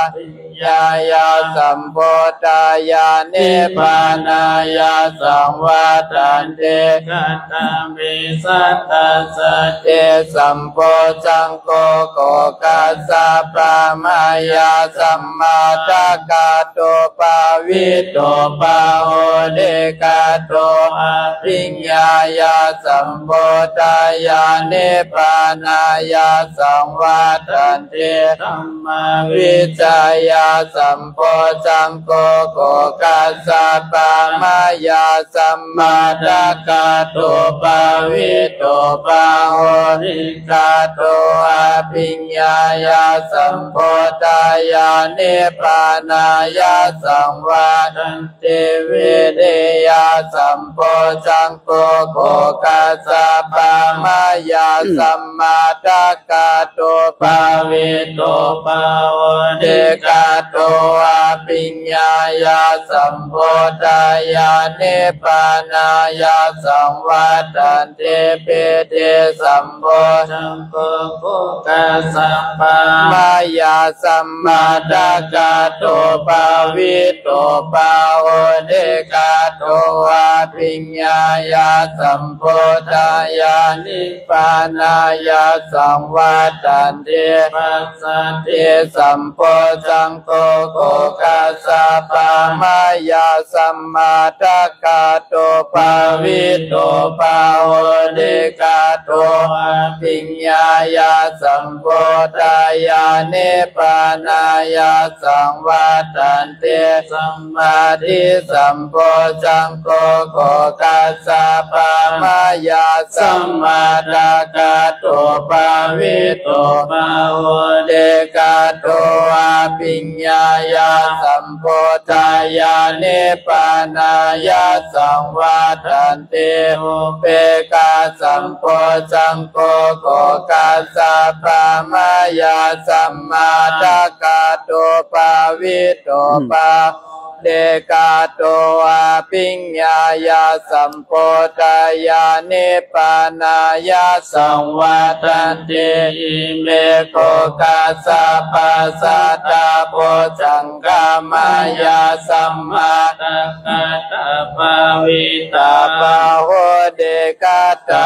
abhiññāya sambhūtāya nibbānāya saṃvattati. Katā me sattā sati sambojjhaṅgo kho kassapa mayā sammadā khaṭṭho bhāvito bahulīkato, abhiññāya sambhūtāya nibbānāya saṃvattati. Dhammavicayā sambojjhaṅgo kho kassapa mayā sammadā khaṭṭho bhāvito bahulīkato, abhiññāya sambhūtāya nibbānāya saṃvattan ti. Vīriyā sambojjhaṅgo Ghoṭasabbā mayā sammadakkhāto pālito pāmodikkhāto abhiññāya sambodhāya nibbānāya saṃvattati. Pite sambojjhaṅgo Ghoṭasabbā mayā sammadakkhāto pālito pāmodikkhāto abhiññāya sambodhāya nibbānāya saṃvattati. Passaddhi sambojjhaṅgo Ghoṭasabbā mayā sammadakkhāto pālito pāmodikkhāto abhiññāya sambodhāya nibbānāya saṃvattati. Samādhi sambojjhaṅgo Ghoṭasabbā mayā sammadakkhāto pālito pāmodikkhāto abhiññāya sambodhāya nibbānāya saṃvattati. Upekkhā sambojjhaṅgo Ghoṭasabbā mayā sammadakkhāto pālito pāmodikkhāto abhiññāya sambodhāya nibbānāya saṃvattati. Ime Ghoṭasabbā sattabojjhaṅgā mayā sammadakkhātā pālitā pāmodikkhātā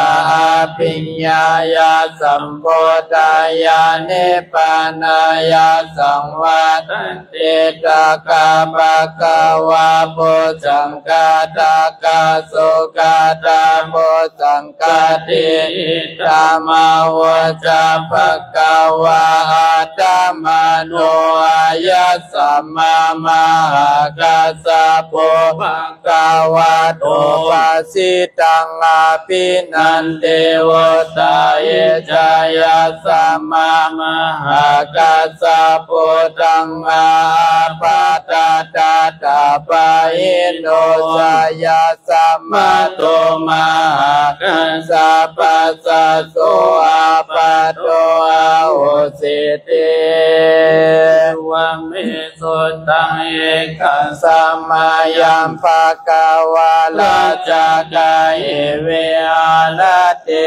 abhiññāya sambodhāya nibbānāya saṃvattati. Etappākāvā bojjhaṅgātā kha sugatā bojjhaṅgāti. Idamavoca bhagavā. Attamanō āyasmā mahākassapo bhagavato bhāsitaṃ abhinandimuttā. Icchāyasmā mahākassapo taṃ ābhātattha tappahīno cāyasmato mahākassapassa so ābhāto ahosīti. Evaṃ me sutaṃ. Ekaṃ samayaṃ bhagavā rājagahe viharati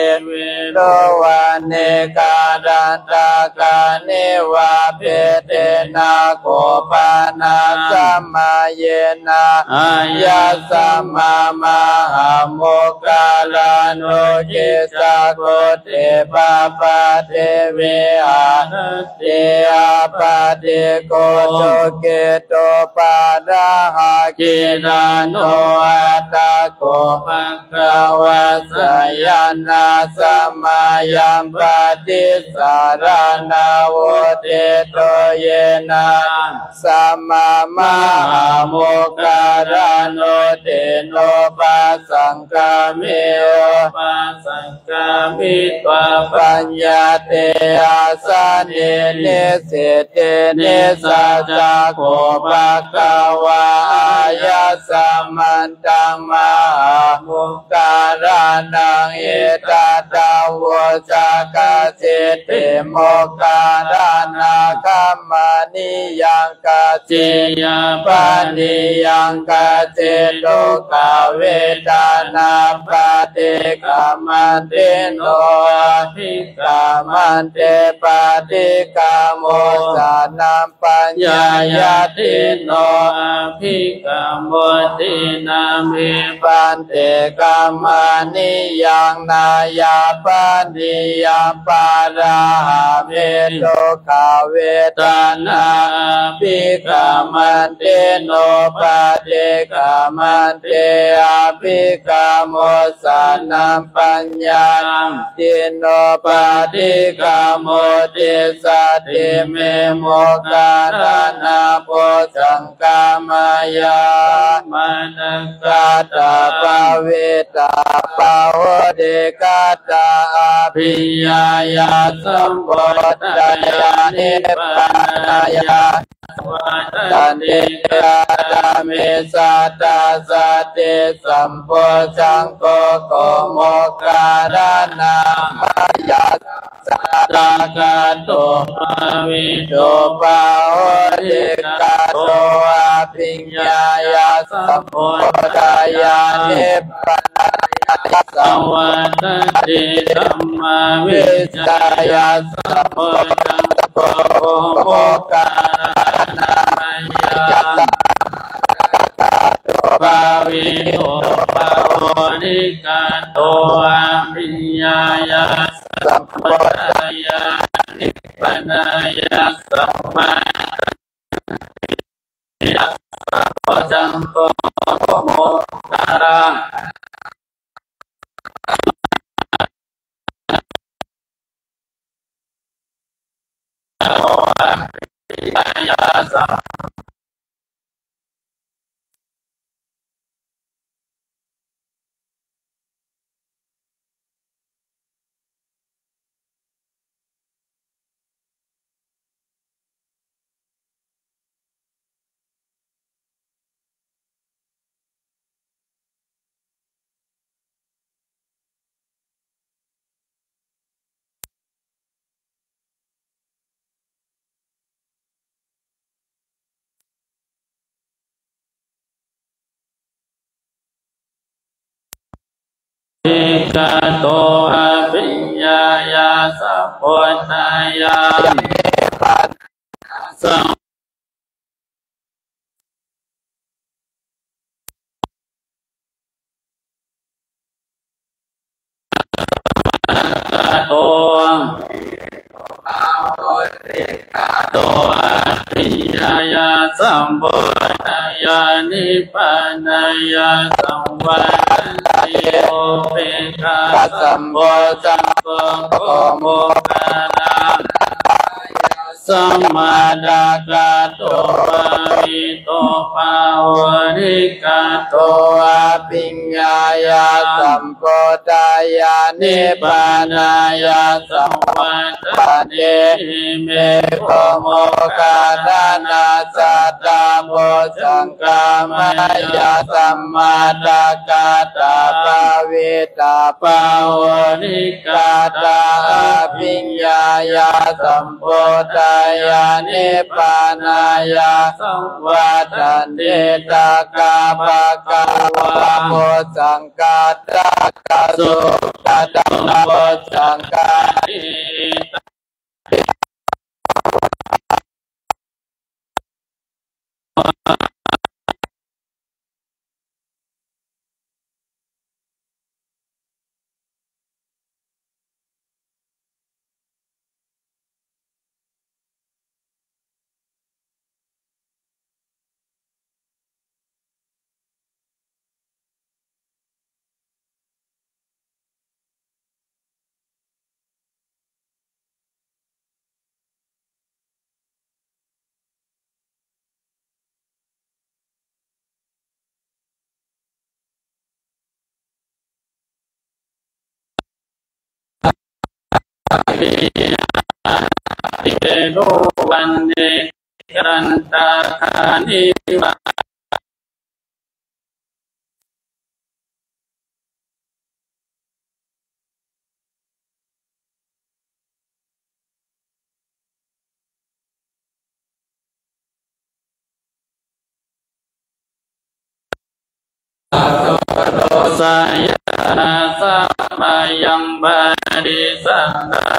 jetvane kālantakaṃ nivāpetena kho pana samayena āyasmā mahāmoggallāno kiccakoti pāpā te viharati appattikho dukkhetu pāpaggaho gilāno. Atha kho bhagavā sayanaṃ samayaṃ paṭisaraṇaṃ vuṭṭhito yena āyasmā mahāmoggallāno tenupasaṅkami. Upasaṅkamitvā paññateyāsane nisīdi nisajja kho bhagavā āyasmantaṃ mahāmoggallānaṃ etadavoca: Kacitthi moggallānaṃ kammanīyaṃ, kaci yāpaniyaṃ, kaci dukkhavedanā paṭikkamanti, no abhikkamanti, paṭikkamo sanaṃ paññāyati, no abhikkamoti. Na me bhante kammanīyaṃ, na yāpaniyaṃ, palahā me dukkhavedanā abhikkamanti, no paṭikkamanti, abhikkamo sanaṃ paññāyati, no paṭikkamoti. Sati me moggallānā bojjhaṅgā mayā sammadakkhātā pālitā pāmodikkhātā abhiññāya sambodhāya nibbānāya saṃvaḍḍhanti. Katā me satthā satthi sambojjhaṅgo gomokkhaddhanāmayā saṃvattanikkhato bhāvito bahulīkato abhiññāya sambodhāya nibbānāya saṃvattati. Dhammavicayasambojjhaṅgo gomokkhaddhanāmayā saṃvattanikkhato bhāvito bahulīkato abhiññāya sambodhāya nibbānāya saṃvattati. Dhammavicayasambojjhaṅgo gomokkhaddha Kato abhiññāya sambodhāya kato kato abhiññāya sambodhāya nibbānāya saṃvattati. Upekkhāsambojjhaṅgo gomokkhaddhanāmayā sammattakato bhāvito bahulīkato abhiññāya sambodhāya nibbānāya saṃvattati. Ime gomokkhaddhanā satthā bojjhaṅgā mayā sammattakatā bhāvitā bahulīkatā abhiññāya sambodhāya nibbānāya saṃvattanti. Tathā bhagavā bojjhaṅgā ṭṭhakā sugatā bojjhaṅgāti. Sayana samayaṃ paṭisallānā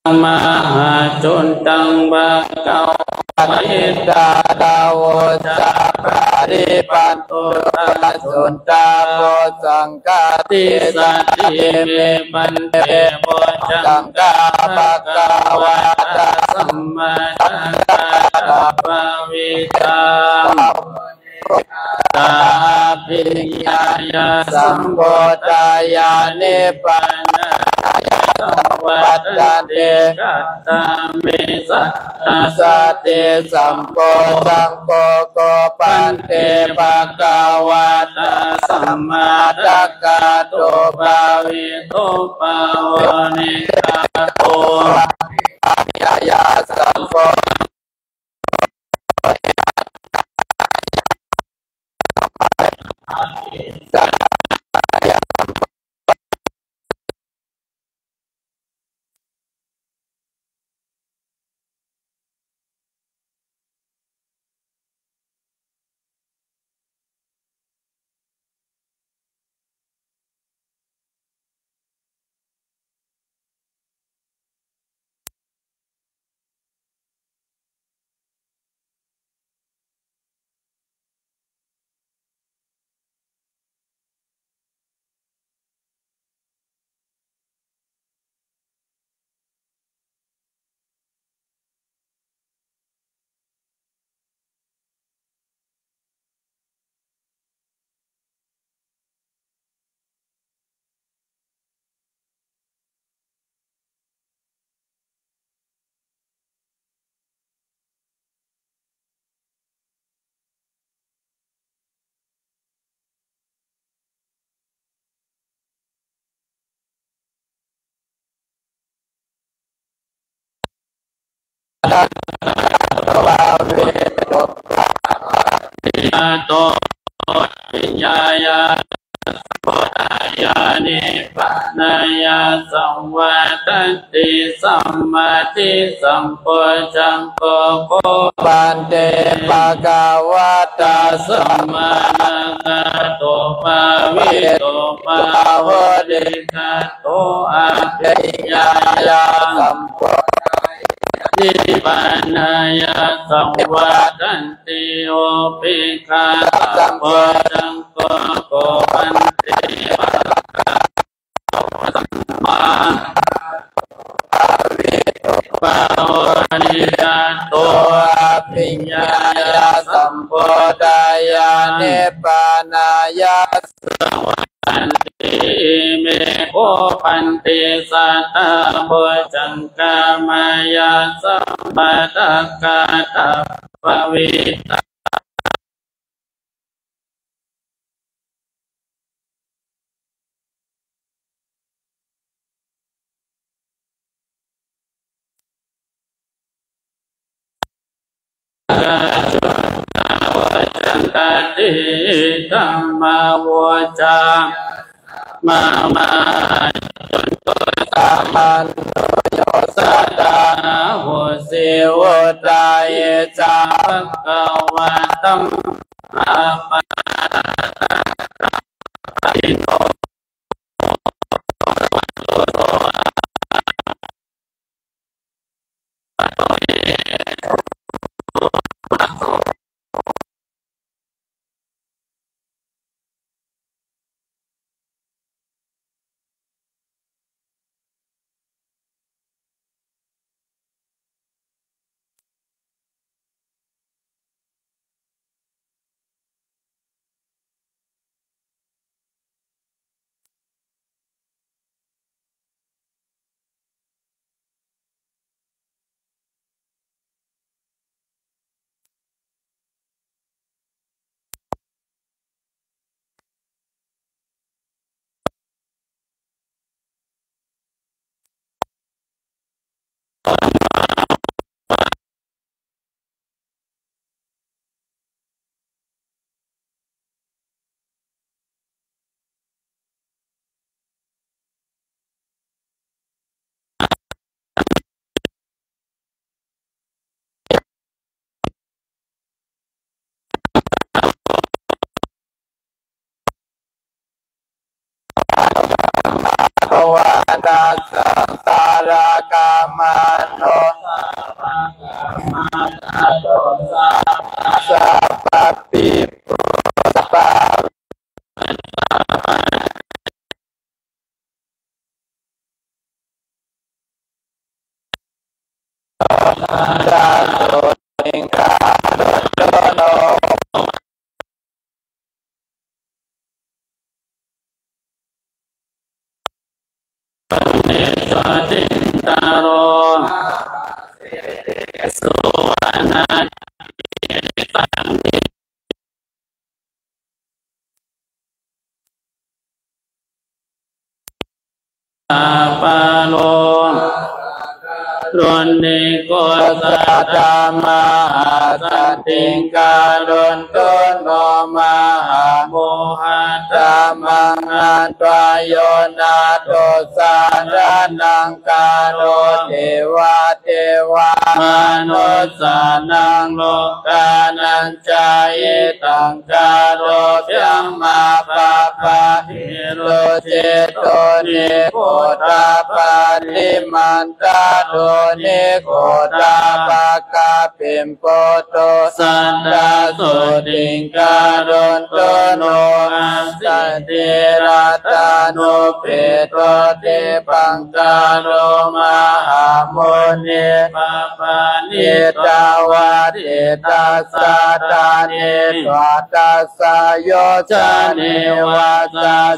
mahācundaṃ bhagavā etadavoca: Paṭipatto paccundā bojjhaṅgā tisatthi me bhante. Bojjhaṅgā bhagavā sammāsambuddhā bhāvitā abhiññāya sambodhāya nibbānāya saṃvattati. Katā me sattāsati sambojjhaṅgo kho bhante? Bhagavatā samādakkhāto bhāvito pāvanīkato abhiññāya sambodhāya to abhiññāya sambodhāya nibbānāya saṃvattati. Samādhi sambojjhaṅgo kho bhante? Bhagavatā samādakkhāto bhāvito bhāvonīgato abhiññāya sambodhāya nibbānāya saṃvattati. Upekkhā sambojjhaṅgo kho bhante? Bhagavatā samādakkhāto bhāvito bhāvonīgato abhiññāya sambodhāya nibbānāya saṃvattati. Ime kho bhante sattā bojjhaṅgā māyā samādakkhātā bhāvitā Dhammā vuccā mā mā. Samaṇo yo sadā ahusi vuttā ye ca bhagavantaṃ appaṭivattiṃ Bhagavantaṃ saṃsārāgamano sabbapi sabba tuṇhī. Kosattamahāsantiṃ karonto no mahāmohaṭṭhamaṃ hatvā yo nātho saraṇaṃ gato. Devā devā manussānaṃ lokānañca hitaṃ karo brahmā pāpā virūḷhito nigghotapāṭimantado nigghotapākāpiṃ buddho sadā sotthiṃ karonto no. Asīti rattanupeto dīpaṅkaro mahāmunisappo paṇītā vajitā sādāni dvādasayojanīva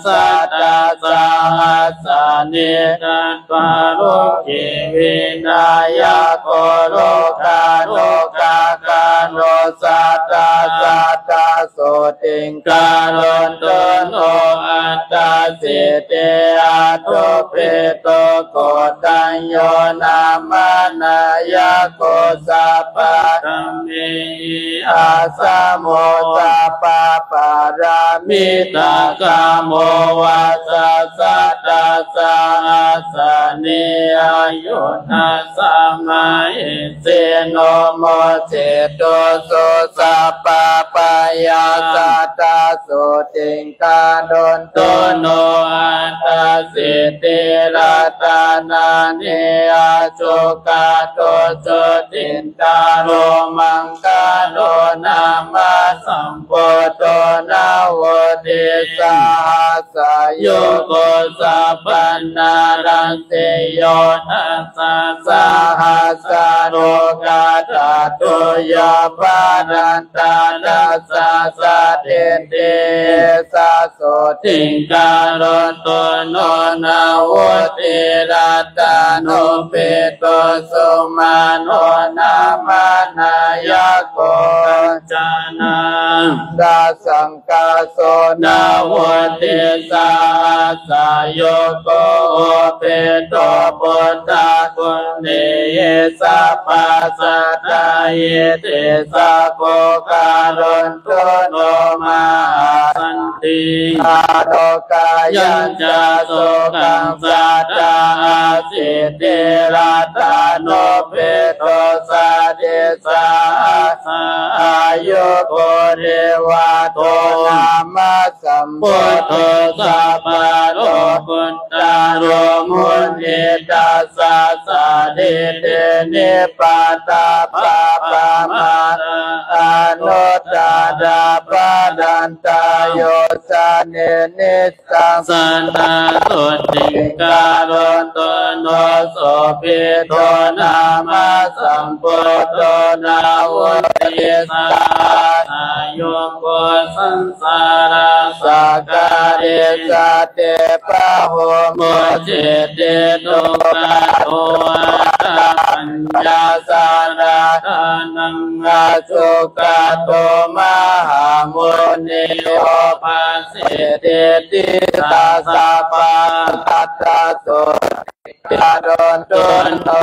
sattasahassāni katvā loke vināyako lokālokakāro sadā sadā sotthiṃ karonto no. Attasīti aṭṭhaṅguliko koṇḍañño nāma nāyako sabbadhamme hi āsamo sabbapāramitakkamo vajasatasahassāni ayuddhassa mahesino mocito so sabbabhayā sadā sotthiṃ karonto no. Attasīti ratanāni ajogato jotindharo maṅgalo nāma sambuddho navoti sahassayugo sabbanaṃ seyyo dasasahassarokkadhātu yo parantarassa satiṭṭhi esa sotthiṃ karonto no. Navoti rattanupeto sumano nāma nāyako kañca nāma dasaṅ kaso navoti sahassayugo upeto buddhaguṇehi sabbasatahiite sakko karonto no mahāsantiṃ. Ārogayañca sukhaṃ sadā asīti rattanupeto saddhi sahassa āyugo nivāto nāma sambuddho sabbalokuttaro munidassa sārīti nibbandapabbā pamāṇanuttarapattantā yo jane ni sadā sotthiṃ karonto no. Sobhito nāma sambuddho navoti sahassayugo saṃsārasāgare saṭe pahū mucciṃsu dukkhato aṭṭhapaññāsaraṇānaṃ ajogato mahāmuni obhāsetīti. Tassa pāṇatha sotthiṃ karonto no.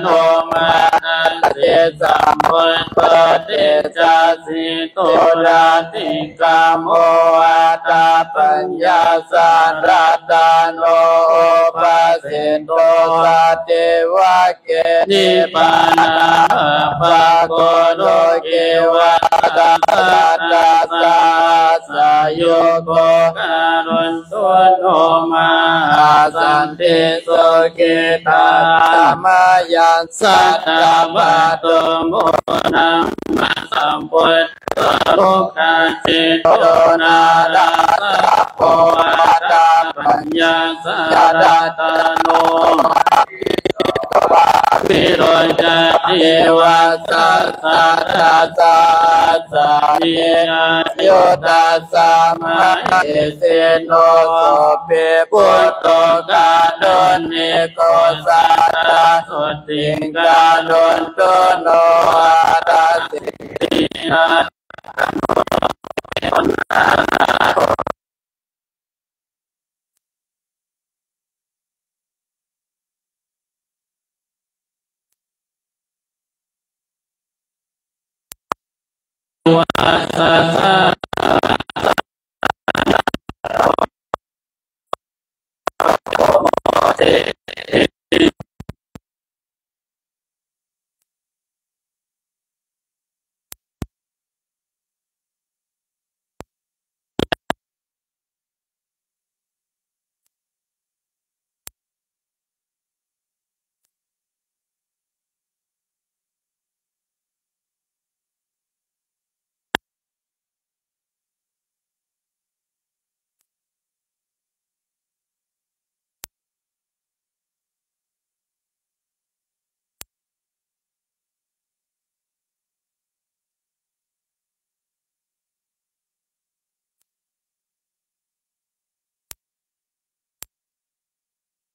Anumattassi sambuddho tejasī tulanti khamo aṭṭhapaññāsaraṇāno obhāsito sattevake nibbānapāpaggo loke vajasatasahassayugo karonto no. Mahāsanti sukhitā tamayaṃ satta vāto mo nāma sambuddho duggacito nārāsabho aṭṭhapaññāsaraṇāno virūḷhati vajasatasahassāni ayuddhassa mahesino. Sopi buddho kāruṇiko sadā sotthiṃ karonto no. Attasīti Vassassa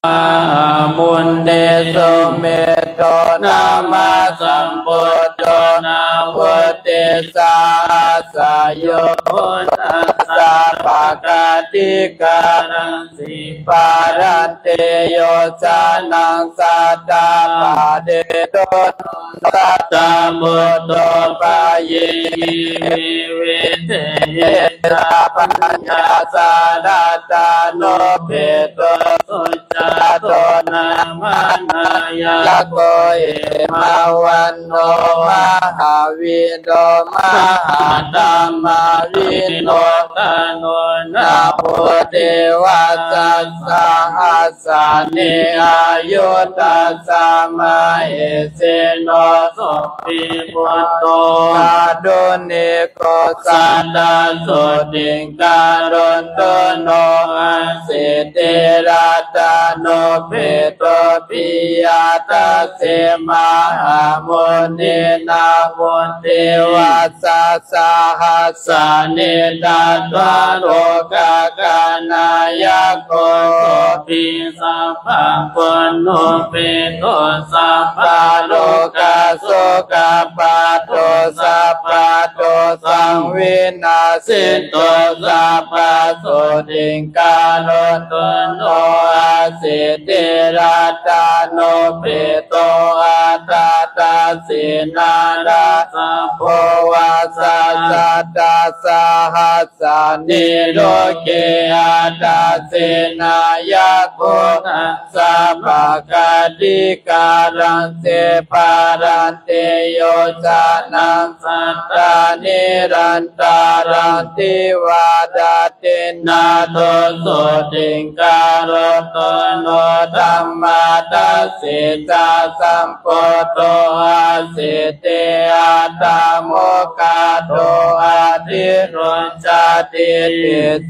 Mahamudde sumedho nāma sambuddho, nāvutti sahassayo, buddhassa pakāṭikaram, sipārante yojanaṃ sattapādetu, no satta buddho payihi vividhi. Ye ca paññasā rattanuphedo, sujato nāma nāyako, himavaṇ ṇo mahāvīro, mahātmā vinodanū, nāvutti vassasahas sāni, āyu tassa mahesino, sotthiṃ buddho kāruṇiko, sadā sotthiṃ karonto no, asiddhi rattanuphedo, piyatase mahamuni, nāvutti vassasahas sāni, tatvā lokagāhanayakkho, sotthiṃ sabbaṃ pūnno peto, sabbalokasokapāto, sabbadosaṃ vināsito, sabbasotthiṃ karonto no, asiddhi rattanuphedo, aṭṭhārasi nārasabho, vassasatasahassāni, loke aṭṭhārasi nāyako, tassa pakāṭikaram, sipārante yojanaṃ sattha, nirantaraṃ dvārattino, nātho sotthiṃ karonto no, dhammadarshi ca sambuddho, asiddhi aṭṭhamukhāto, adhirohacati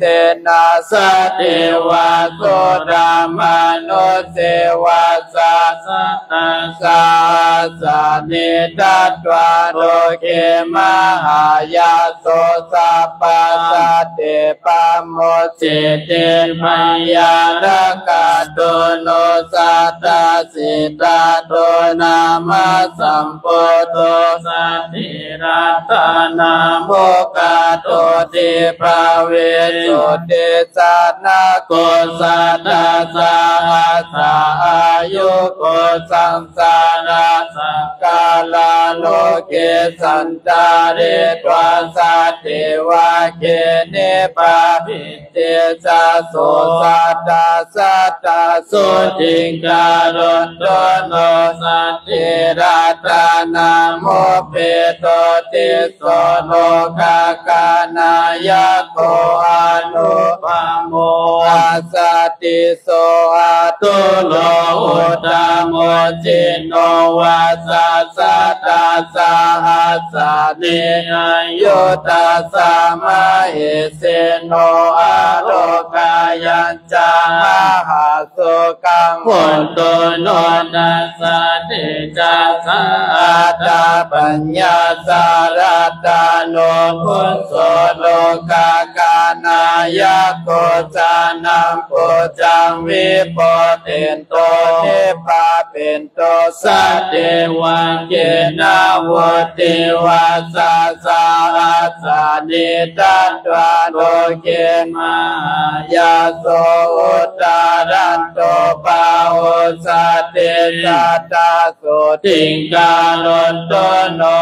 tejena, sadevā sudamāno, devā sattasahassāni, tatvā loke mahāyaso, sabbasatte pamuccite, byagghe nāyako, no satta siddhāto nāma sambuddho, saddhi rattanāmokhāto, dvipavesutthi janako, sattasahassā āyuko, saṃsārasāgare loke, sañcaritvā sabbevāge, nibba ti ca so, satta satta sotthiṃ karonto no, saddhi rattanāmukheto, tisso lokagāhanayako, anupamo assa tisso, atthulokūttamo, jino vassasatasahassāni, āyu tassa mahesino, ārogyañca mahāsukhaṃ, mutto no tassa tejasā, attapaññassa rattanobhūso, lokagāhanayako, janaṃ pūjaṃ vipūjito, nibba to sabbevāge, nāvutti vassasahassāni, tatvā loke mahāyaso, uddarato pāhū, saddesatta sotthiṃ karonto no,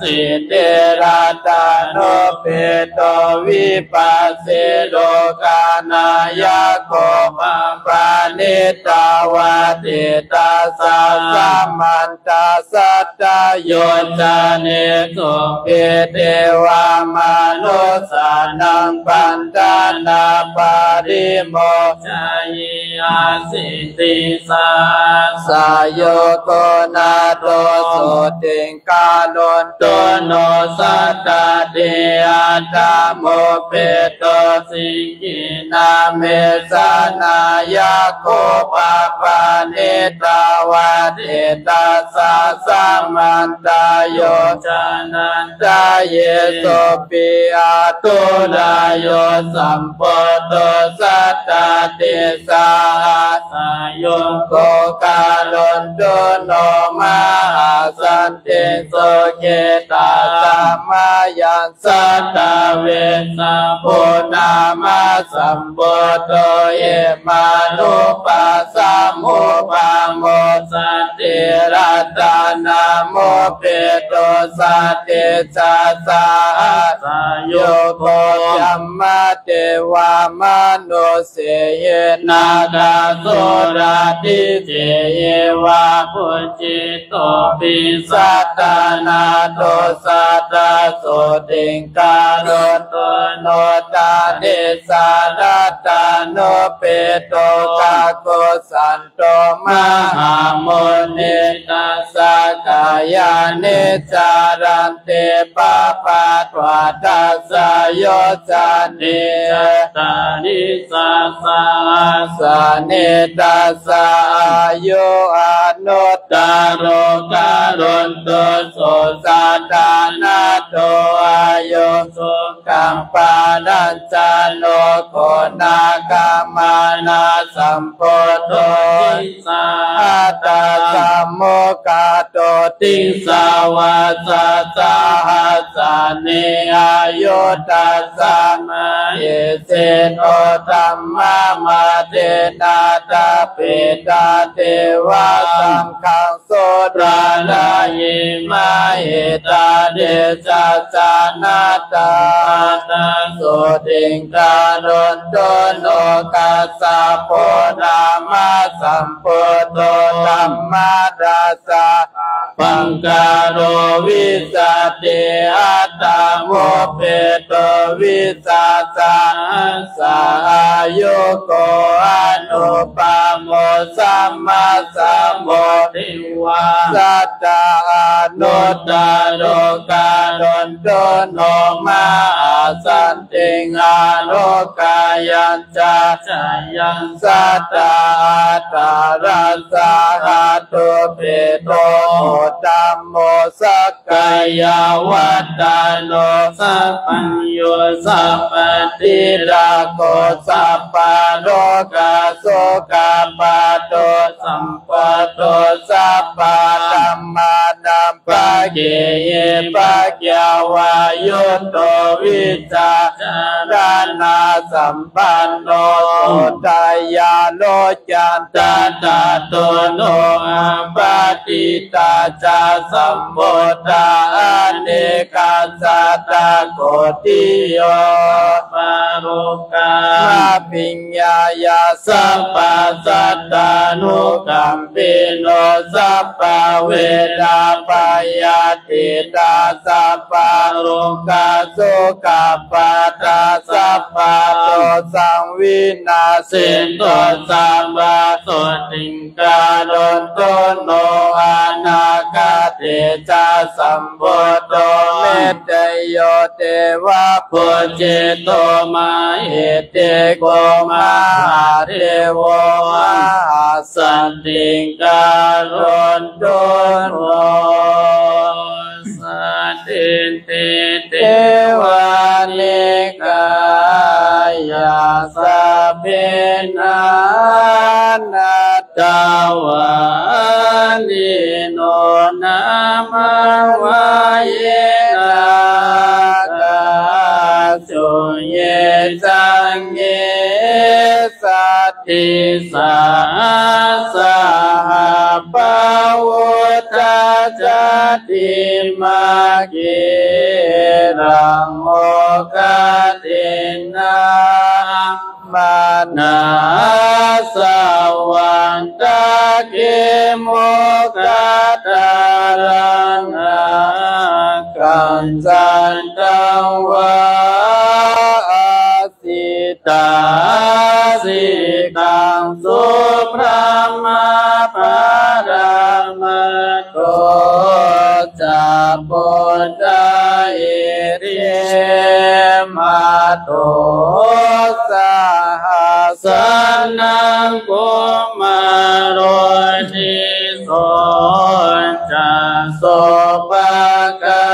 Siddhi rattānupeto vipassī lokānayago pāpānitvā diṭṭhassa samantā satta yojanesu pī devā manussānaṃ paṇḍanā parimo chayī. Asītisahassayogo nātho sotthiṃ karonto no sattati aṭṭhamupeto siṅghinā mesanāyago pāpānitvā diṭṭhassa samantā yojanantaye sopi āturayo sambuddho satta disā sayogo karonto no mahāsantiṃ sukhitā samayaṃ satta vessabhū nāma sambuddho imanupāsāmupāmosa ti ratanamupeto saddhisahassā sayogo brahmadevā manusseyhi nāgasurā disehi va pūjito pi saddanato satta sotthiṃ karonto no ta disā ratananupeto kakusan to mahāmunī tassa kāyāni caranti pāpatvā dasayojane sattarisasahassāni tassa āyu anuttaro karonto so saddanato āyusu khaṃ balañca nokho nāgamanā sambuddho disā aṭṭhasammukhāto disā vasasahassāni āyu tassa mahesino dhammāmadhyena ṭhāpitvā devā saṅghaṃ sodārayī mahitā desajānatā aṭṭhaṃ sotthiṃ karonto no kassapo nāma sambuddho dhammadasa paṅkaro vijjati aṭṭhamupeto vīsasahassā āyuko anupamo sammāsambodhi vā satta anuttaro karonto no mahāsantiṃ ārogayañca jayaṃ satta aṭṭhārasa ātubhito dhammo sakkāyavaḍḍhano sapañño sapaṭirago sapparoga sokapāto sampatto sabbadhammānaṃ pācekhi pakyavā yutto vijjācaraṇasampanno udayaro candadaṭṭho no appaṭitta ca sambuddhā anekasatakoṭiyo pāmokkhā abhiññāya sabbasattanukampino sabbaveramatītā sabbarogasukhappātā sabbadosaṃ vinassantu sabbasotthiṃ karonto no anāgate ca sambuddho metteyyo devapūjito mahiddhiko mahādevo mahāsantiṃ karonto no. Saṭṭheti devā nikāyā sabbe nānattavaṇṇino nāmanvayena āgañchuṃ ye caññe saddhisahassā ahaṃ pavutthak jjati, magge raho kaṭhinā manasā vaṇṇakkhe mukhadhāraṃ ākaṅkhaṃ vā asitāsikhaṃsu. Brahmā paramatto ca puññā iddhimato saha jaṇhā kumāro tisso ca sopāga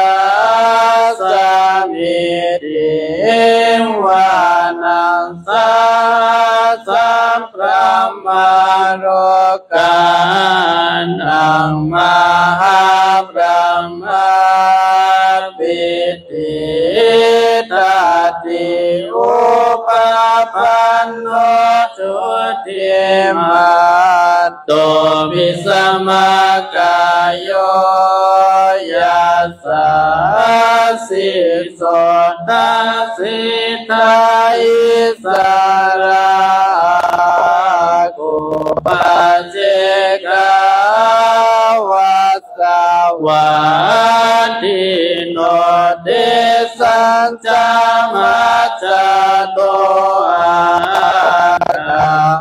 samiddhiṃ vanaṃ saha brahmalokānaṃ mahābrahmābhitiṭṭhati. Upapanno jutimanto bhismākāyo yasassi so dasettha issarā āgū paccekavasavattino. Tesañca majjhato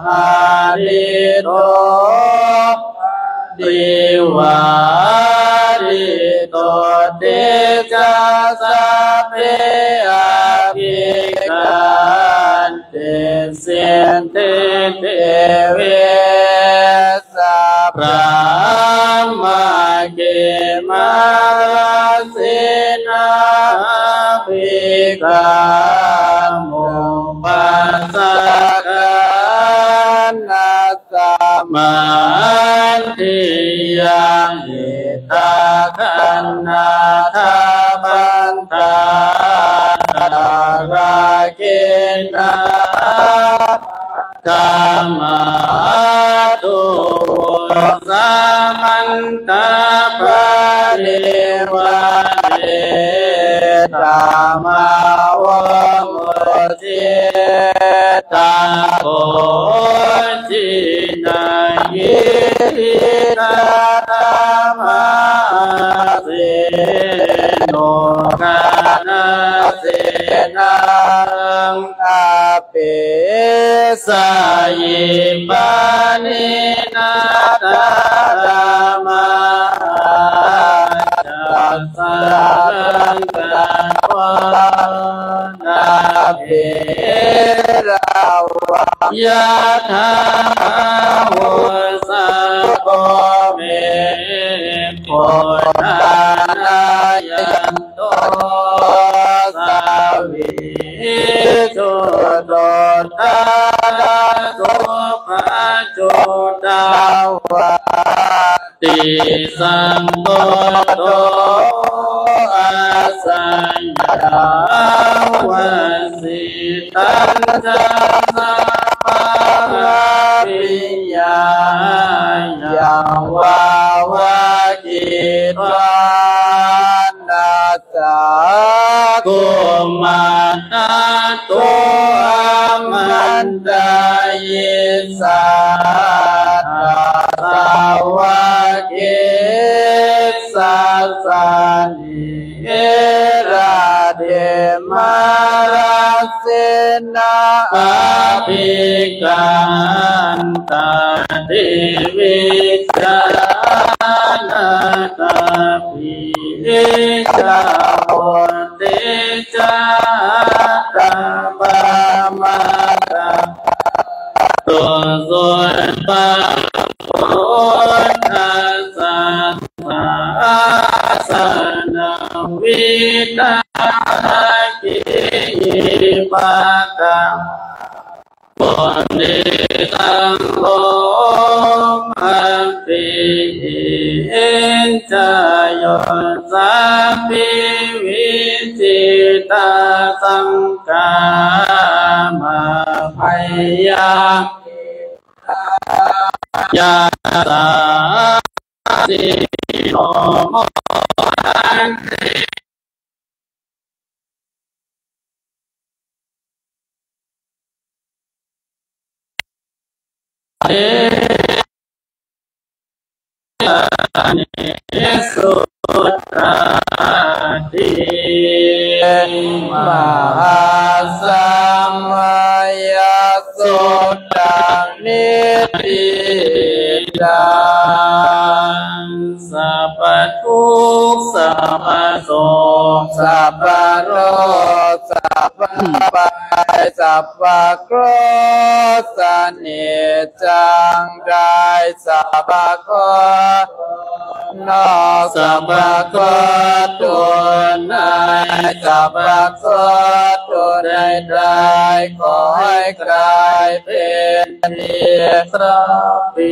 ādarito parivarito. Te ca sabbe abhikkante sinde deve sabrahmake mārasenā abhikkāmupasakkhaṇa samādiyā. Etha gaṇhatha bandhā rāgena bandhamatthu vo samantā parivāretha mā vo muccittha bhojinaṃ. Iti tattha mahāseno kaṇhasenaṃ apesayi. Pāṇinā tattha mahācakkhā saraṃ katvāna bheravaṃ. Yathā pāvussako megho thanayanto savijjuko tathā sopāga suddhā vā tisaṅkhutto asayaṃvasī. Tañca samādappiyāya vavakkhitvāna cakkhumā tato āmantayissa. Tathāgataṃ sāmikassa sannedhāde mārasenā abhikkantā. Te vijānātha pīḷitāvo te ca hatapamatā. Tato so pāvussako buddhassa sāsanaṃ vidhāya kiñci pakka purisaṅgho matihi ca yo sāpi vicitā saṅkhamā bhayā yasā Sino bhante. Suttāti. Mahāsamayasuttaṃ. Niṭṭhitaṃ sabbadukkha sabbasoka sabbaroga sabbabhaya sabbakrosa เนจจัง ได้สัพพะเคราะห์นอก สัพพะเคราะห์ตัวใน สัพพะเคราะห์ตัวใดๆ ขอให้กลายเป็นดี เคราะห์ปี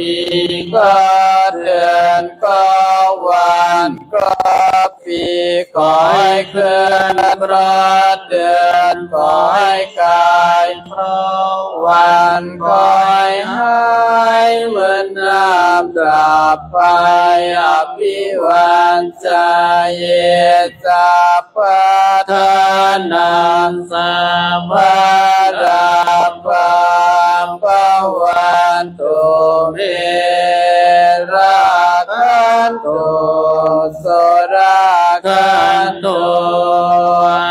เคราะห์เดือน เคราะห์วัน เคราะห์ปี ขอให้เคลื่อน เคราะห์เดือน ขอให้กลาย เคราะห์วัน ขอให้หายเหมือนน้ำดับไป อภิวัจจาเย sabbadhanaṃ sabbalābhaṃ bhavantu me รักขันตุ สุรักขันตุ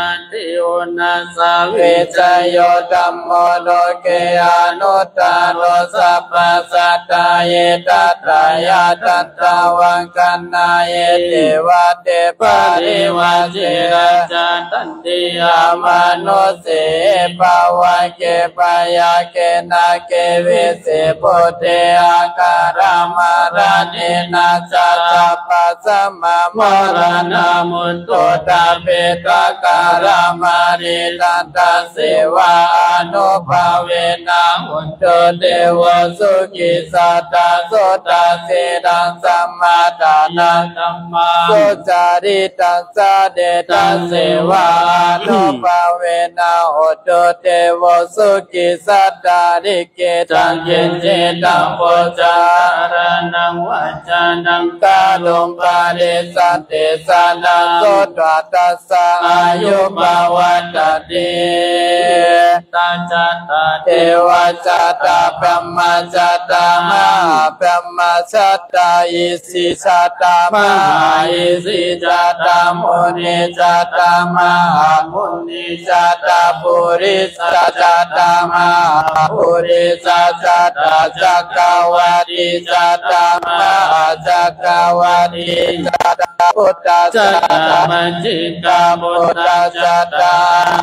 aṭṭhī uṇhassa vijayo dhammo loke anuttaro sabbasattahitatthāya tathāgato gaṇhāhi devate parivajje rājadaṇḍe amanusse pavagge byagghe nāge vise bhūte akālamaraṇena ca sabbasmā maraṇā mutto ṭhapetvā akālamaraṇena tasseva ānubhāvena hotu devo sukhī sadā sotthā sīlaṃ samādāya dhammaṃ sucaritaṃ care tasseva ānubhāvena hotu devo sukhī sadā likkhitaṃ cintitaṃ pūjāraṇaṃ vācanaṃ kāruṃ paresaṃ desanaṃ sutvā tassa āyu pavaḍḍhatīti. Ca ca ca devā ca ca brahmā ca ca mahābrahmā ca ca isi ca ca mahāisi ca ca munī ca ca mahāmunī ca ca purisā ca ca mahāpurisā ca ca cakkavāṭī ca ca mahācakkavāṭī ca ca buddhā ca ca majjhimā buddhā ca ca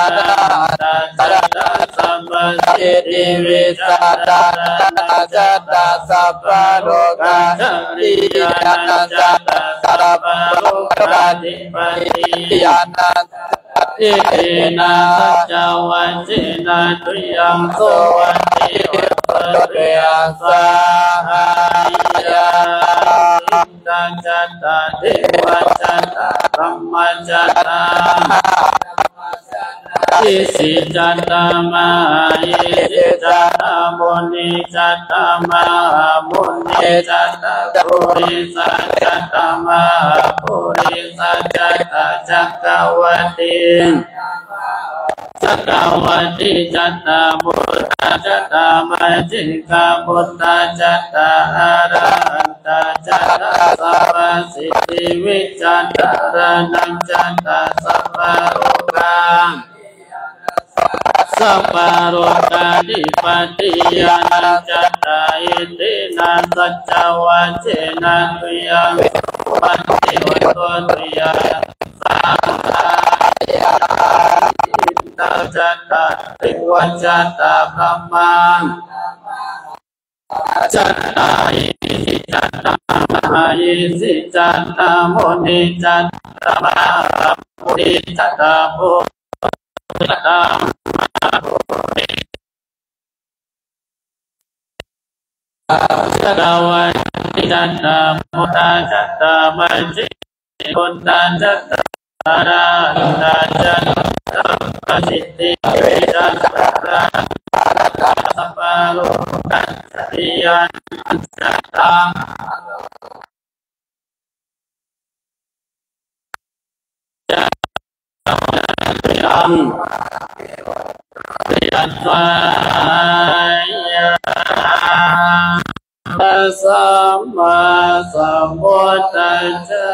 arahantā ca ca sabbasiddhivijjācaraṇā ca ca sabbalokadhāriyañca ca sabbalokadhipatiyañca ca etena saccavajjena tuyhaṃ sovatthi hotu tuyhaṃ sahāyam. Ca ca devā ca ca brahmā ca ca mahābrahmā ca ca isi ca ca mahāisi ca ca munī ca ca mahāmunī ca ca purisā ca ca mahāpurisā ca ca cakkavāṭī cakkavāṭī ca ca buddhā ca ca majjhimā buddhā ca ca arahantā ca ca sabbasiddhivijjācaraṇā ca ca sabbalokā sabbalokadhipatiyañca ca etena saccavajjena tuyhaṃ sovatthi hotu tuyhaṃ sahāyam. Ca ca devā ca ca brahmā ca ca isi ca ca mahāisi ca ca munī ca ca mahāmunī ca ca buddhā ca ca mahāpurisā ca ca cakkavāṭī ca ca buddhā ca ca majjhimā buddhā ca ca arahantā ca ca sabbasiddhivijjācaraṇā ca ca sabbalokadhipatiyañca ca พระสัมมาสัมพุทธเจ้า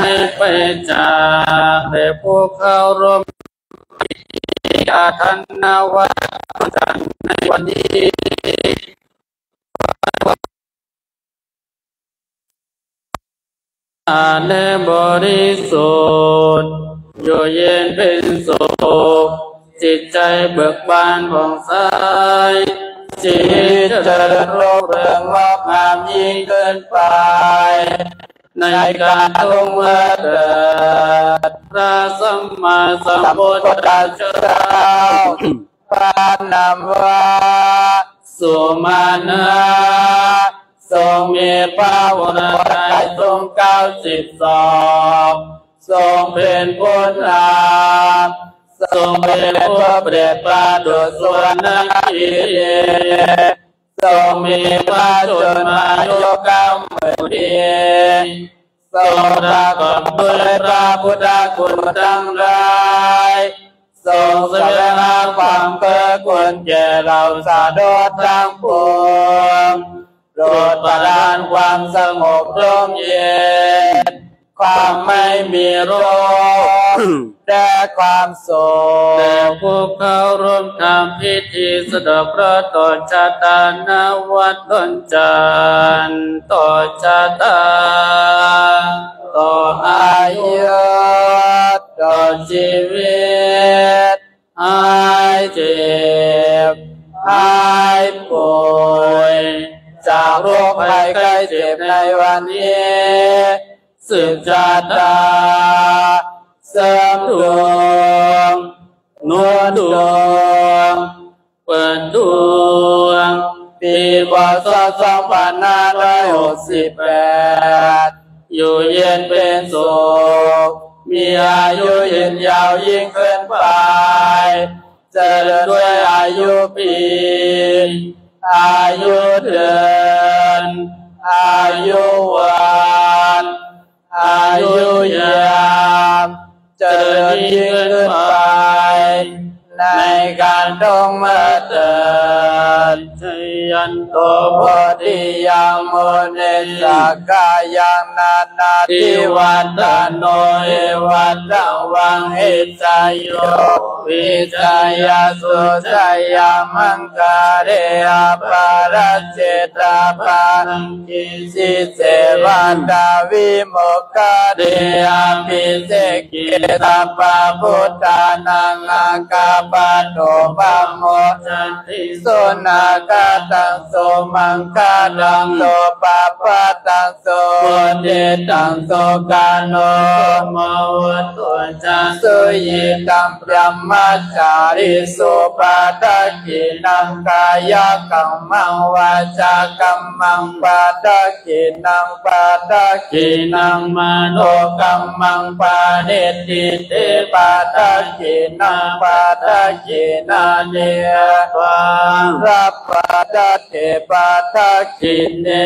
ให้ไปจากแด่ผู้เข้าร่วมพิธีอาถรรพ์นวัตจันทร์ในวันนี้ อาเนบริสุทธิ์ อยู่เย็นเป็นสุข จิตใจเบิกบานผ่องใส ชีวิตเจริญรุ่งเรืองงอกงามยิ่งขึ้นไป ในการทุกเมื่อเถิด พระสัมมาสัมพุทธเจ้า พระนามว่า สุมาณะ ทรงมีพระวรกายสูงเก้าสิบศอก ทรงเป็นผู้นำ ทรงเป็นผู้เปรียบประดุจสุวรรณคีรี ทรงมีพระชนมายุเก้าหมื่นปี ทรงประกอบด้วยพระพุทธคุณทั้งหลาย ทรงแสวงหาความเกื้อกูลแก่เหล่าสัตว์ทั้งปวง โปรดประทานความสงบร่มเย็น ความไม่มีโรค และความสุข แด่ผู้เข้าร่วมทำพิธีสะเดาะเคราะห์ต่อชะตานวัตดวงจันทร์ ต่อชะตา ต่ออายุ ต่อชีวิต หายเจ็บ หายป่วย จากโรคภัยไข้เจ็บในวันนี้ สืบชะตา เสริมดวง หนุนดวง เปิดดวง ปี พ.ศ. สองพันห้าร้อยหกสิบแปด อยู่เย็นเป็นสุข มีอายุยืนยาวยิ่งขึ้นไป เจริญด้วยอายุปี อายุเดือน อายุวัน อายุยาม เจริญยิ่งขึ้นไป ในการทุกเมื่อเถิด Jayanto bodhiyā mūle sakyānaṃ nandivaḍḍhano, evaṃ tvaṃ vijayo vijayassu jayamaṅgale, aparājitapallaṅke sīse paṭhavipokkhare, abhiseke sabbabuddhānaṃ aggappatto pamodati. Sunakkhattaṃ sumaṅgalaṃ supabhātaṃ suhuṭṭhitaṃ, sukhaṇo sumuhutto ca suyiṭṭhaṃ brahmacārisu. Padakkhiṇaṃ kāyakammaṃ vācākammaṃ padakkhiṇaṃ, padakkhiṇaṃ manokammaṃ paṇidhī te padakkhiṇā, padakkhiṇāni katvāna labhantatthe padakkhiṇe.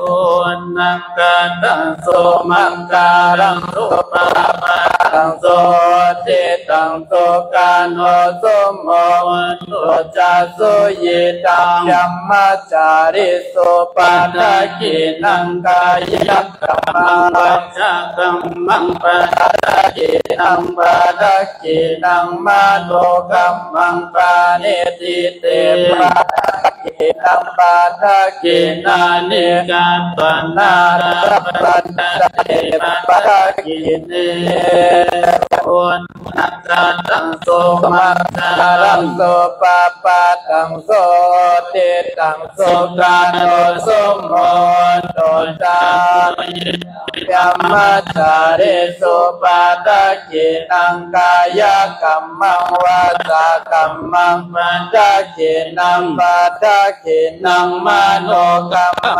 Sunakkhattaṃ sumaṅgalaṃ supabhātaṃ suhuṭṭhitaṃ, sukhaṇo sumuhutto ca suyiṭṭhaṃ brahmacārisu. Padakkhiṇaṃ kāyakammaṃ vācākammaṃ padakkhiṇaṃ, padakkhiṇaṃ manokammaṃ paṇidhī te padakkhiṇaṃ, padakkhiṇāni katvāna labhantatthe padakkhiṇe. Sunakkhattaṃ sumaṅgalaṃ supabhātaṃ suhuṭṭhitaṃ, sukhaṇo sumuhutto ca brahmacārisu. Padakkhiṇaṃ kāyakammaṃ vācākammaṃ padakkhiṇaṃ, padakkhiṇaṃ manokammaṃ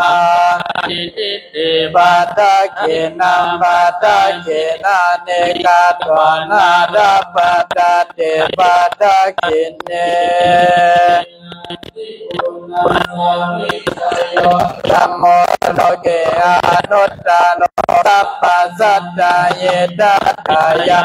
paṇidhī te padakkhiṇaṃ, padakkhiṇāni katvāna labhantatthe padakkhiṇe. Dhammo loke anuttaro sabbasattahitatthāya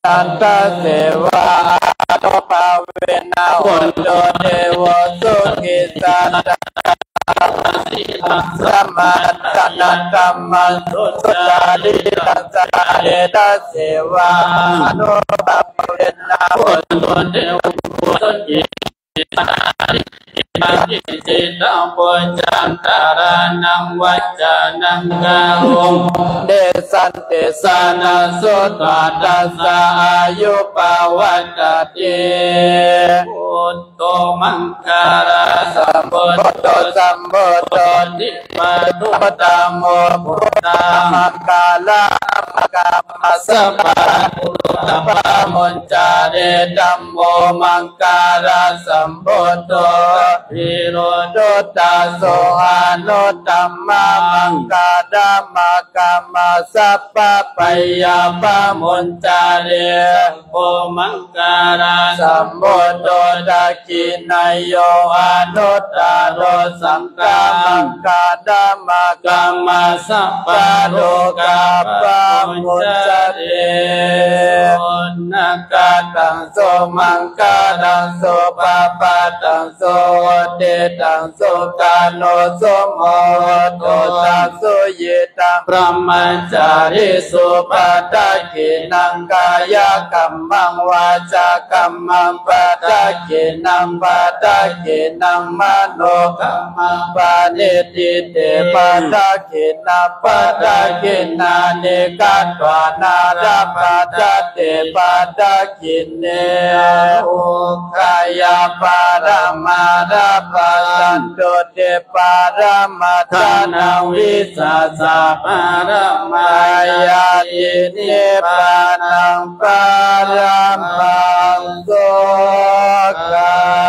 Tassa devānubhāvena hotu devo sukhī sadā. Samaṇadhammaṃ sucarittaṃ saddetha devānubhāvena hotu devo sukhī sadā. Bhujantā lālānaṃ vacanaṃ garuṃ, tesaṃ desanaṃ sutvā tassa āyu pavaḍḍhatīti. Buddho maṅgalasambhūto, sambuddho dvippamuttamo, buddhā maṅgalamāgamma sabbadukkhapamuñcare. Dhammo maṅgalasambhūto, dhīro buddhaso anuttamo, maṅgalamāgamma sabbabhaya pamuñcare. Saṅgho maṅgalasambhūto, dakkhiṇeyyo anuttaro, saṅgho maṅgalamāgamma sabbadukkha pamuñcare. Sunakkhattaṃ sumaṅgalaṃ supabhātaṃ suhuṭṭhitaṃ, sukhaṇo sumuhutto ca suyiṭṭhaṃ brahmacārisu. Padakkhiṇaṃ kāyakammaṃ vācākammaṃ padakkhiṇaṃ, padakkhiṇaṃ manokammaṃ paṇidhī te padakkhiṇā, padakkhiṇāni katvāna labhantatthe padakkhiṇe. Aroggaparamatthapādaṃ, santuṭṭhi paramatthaṃ, vissāsaparamā ñāti, nibbānaṃ paramaṃ sukhaṃ.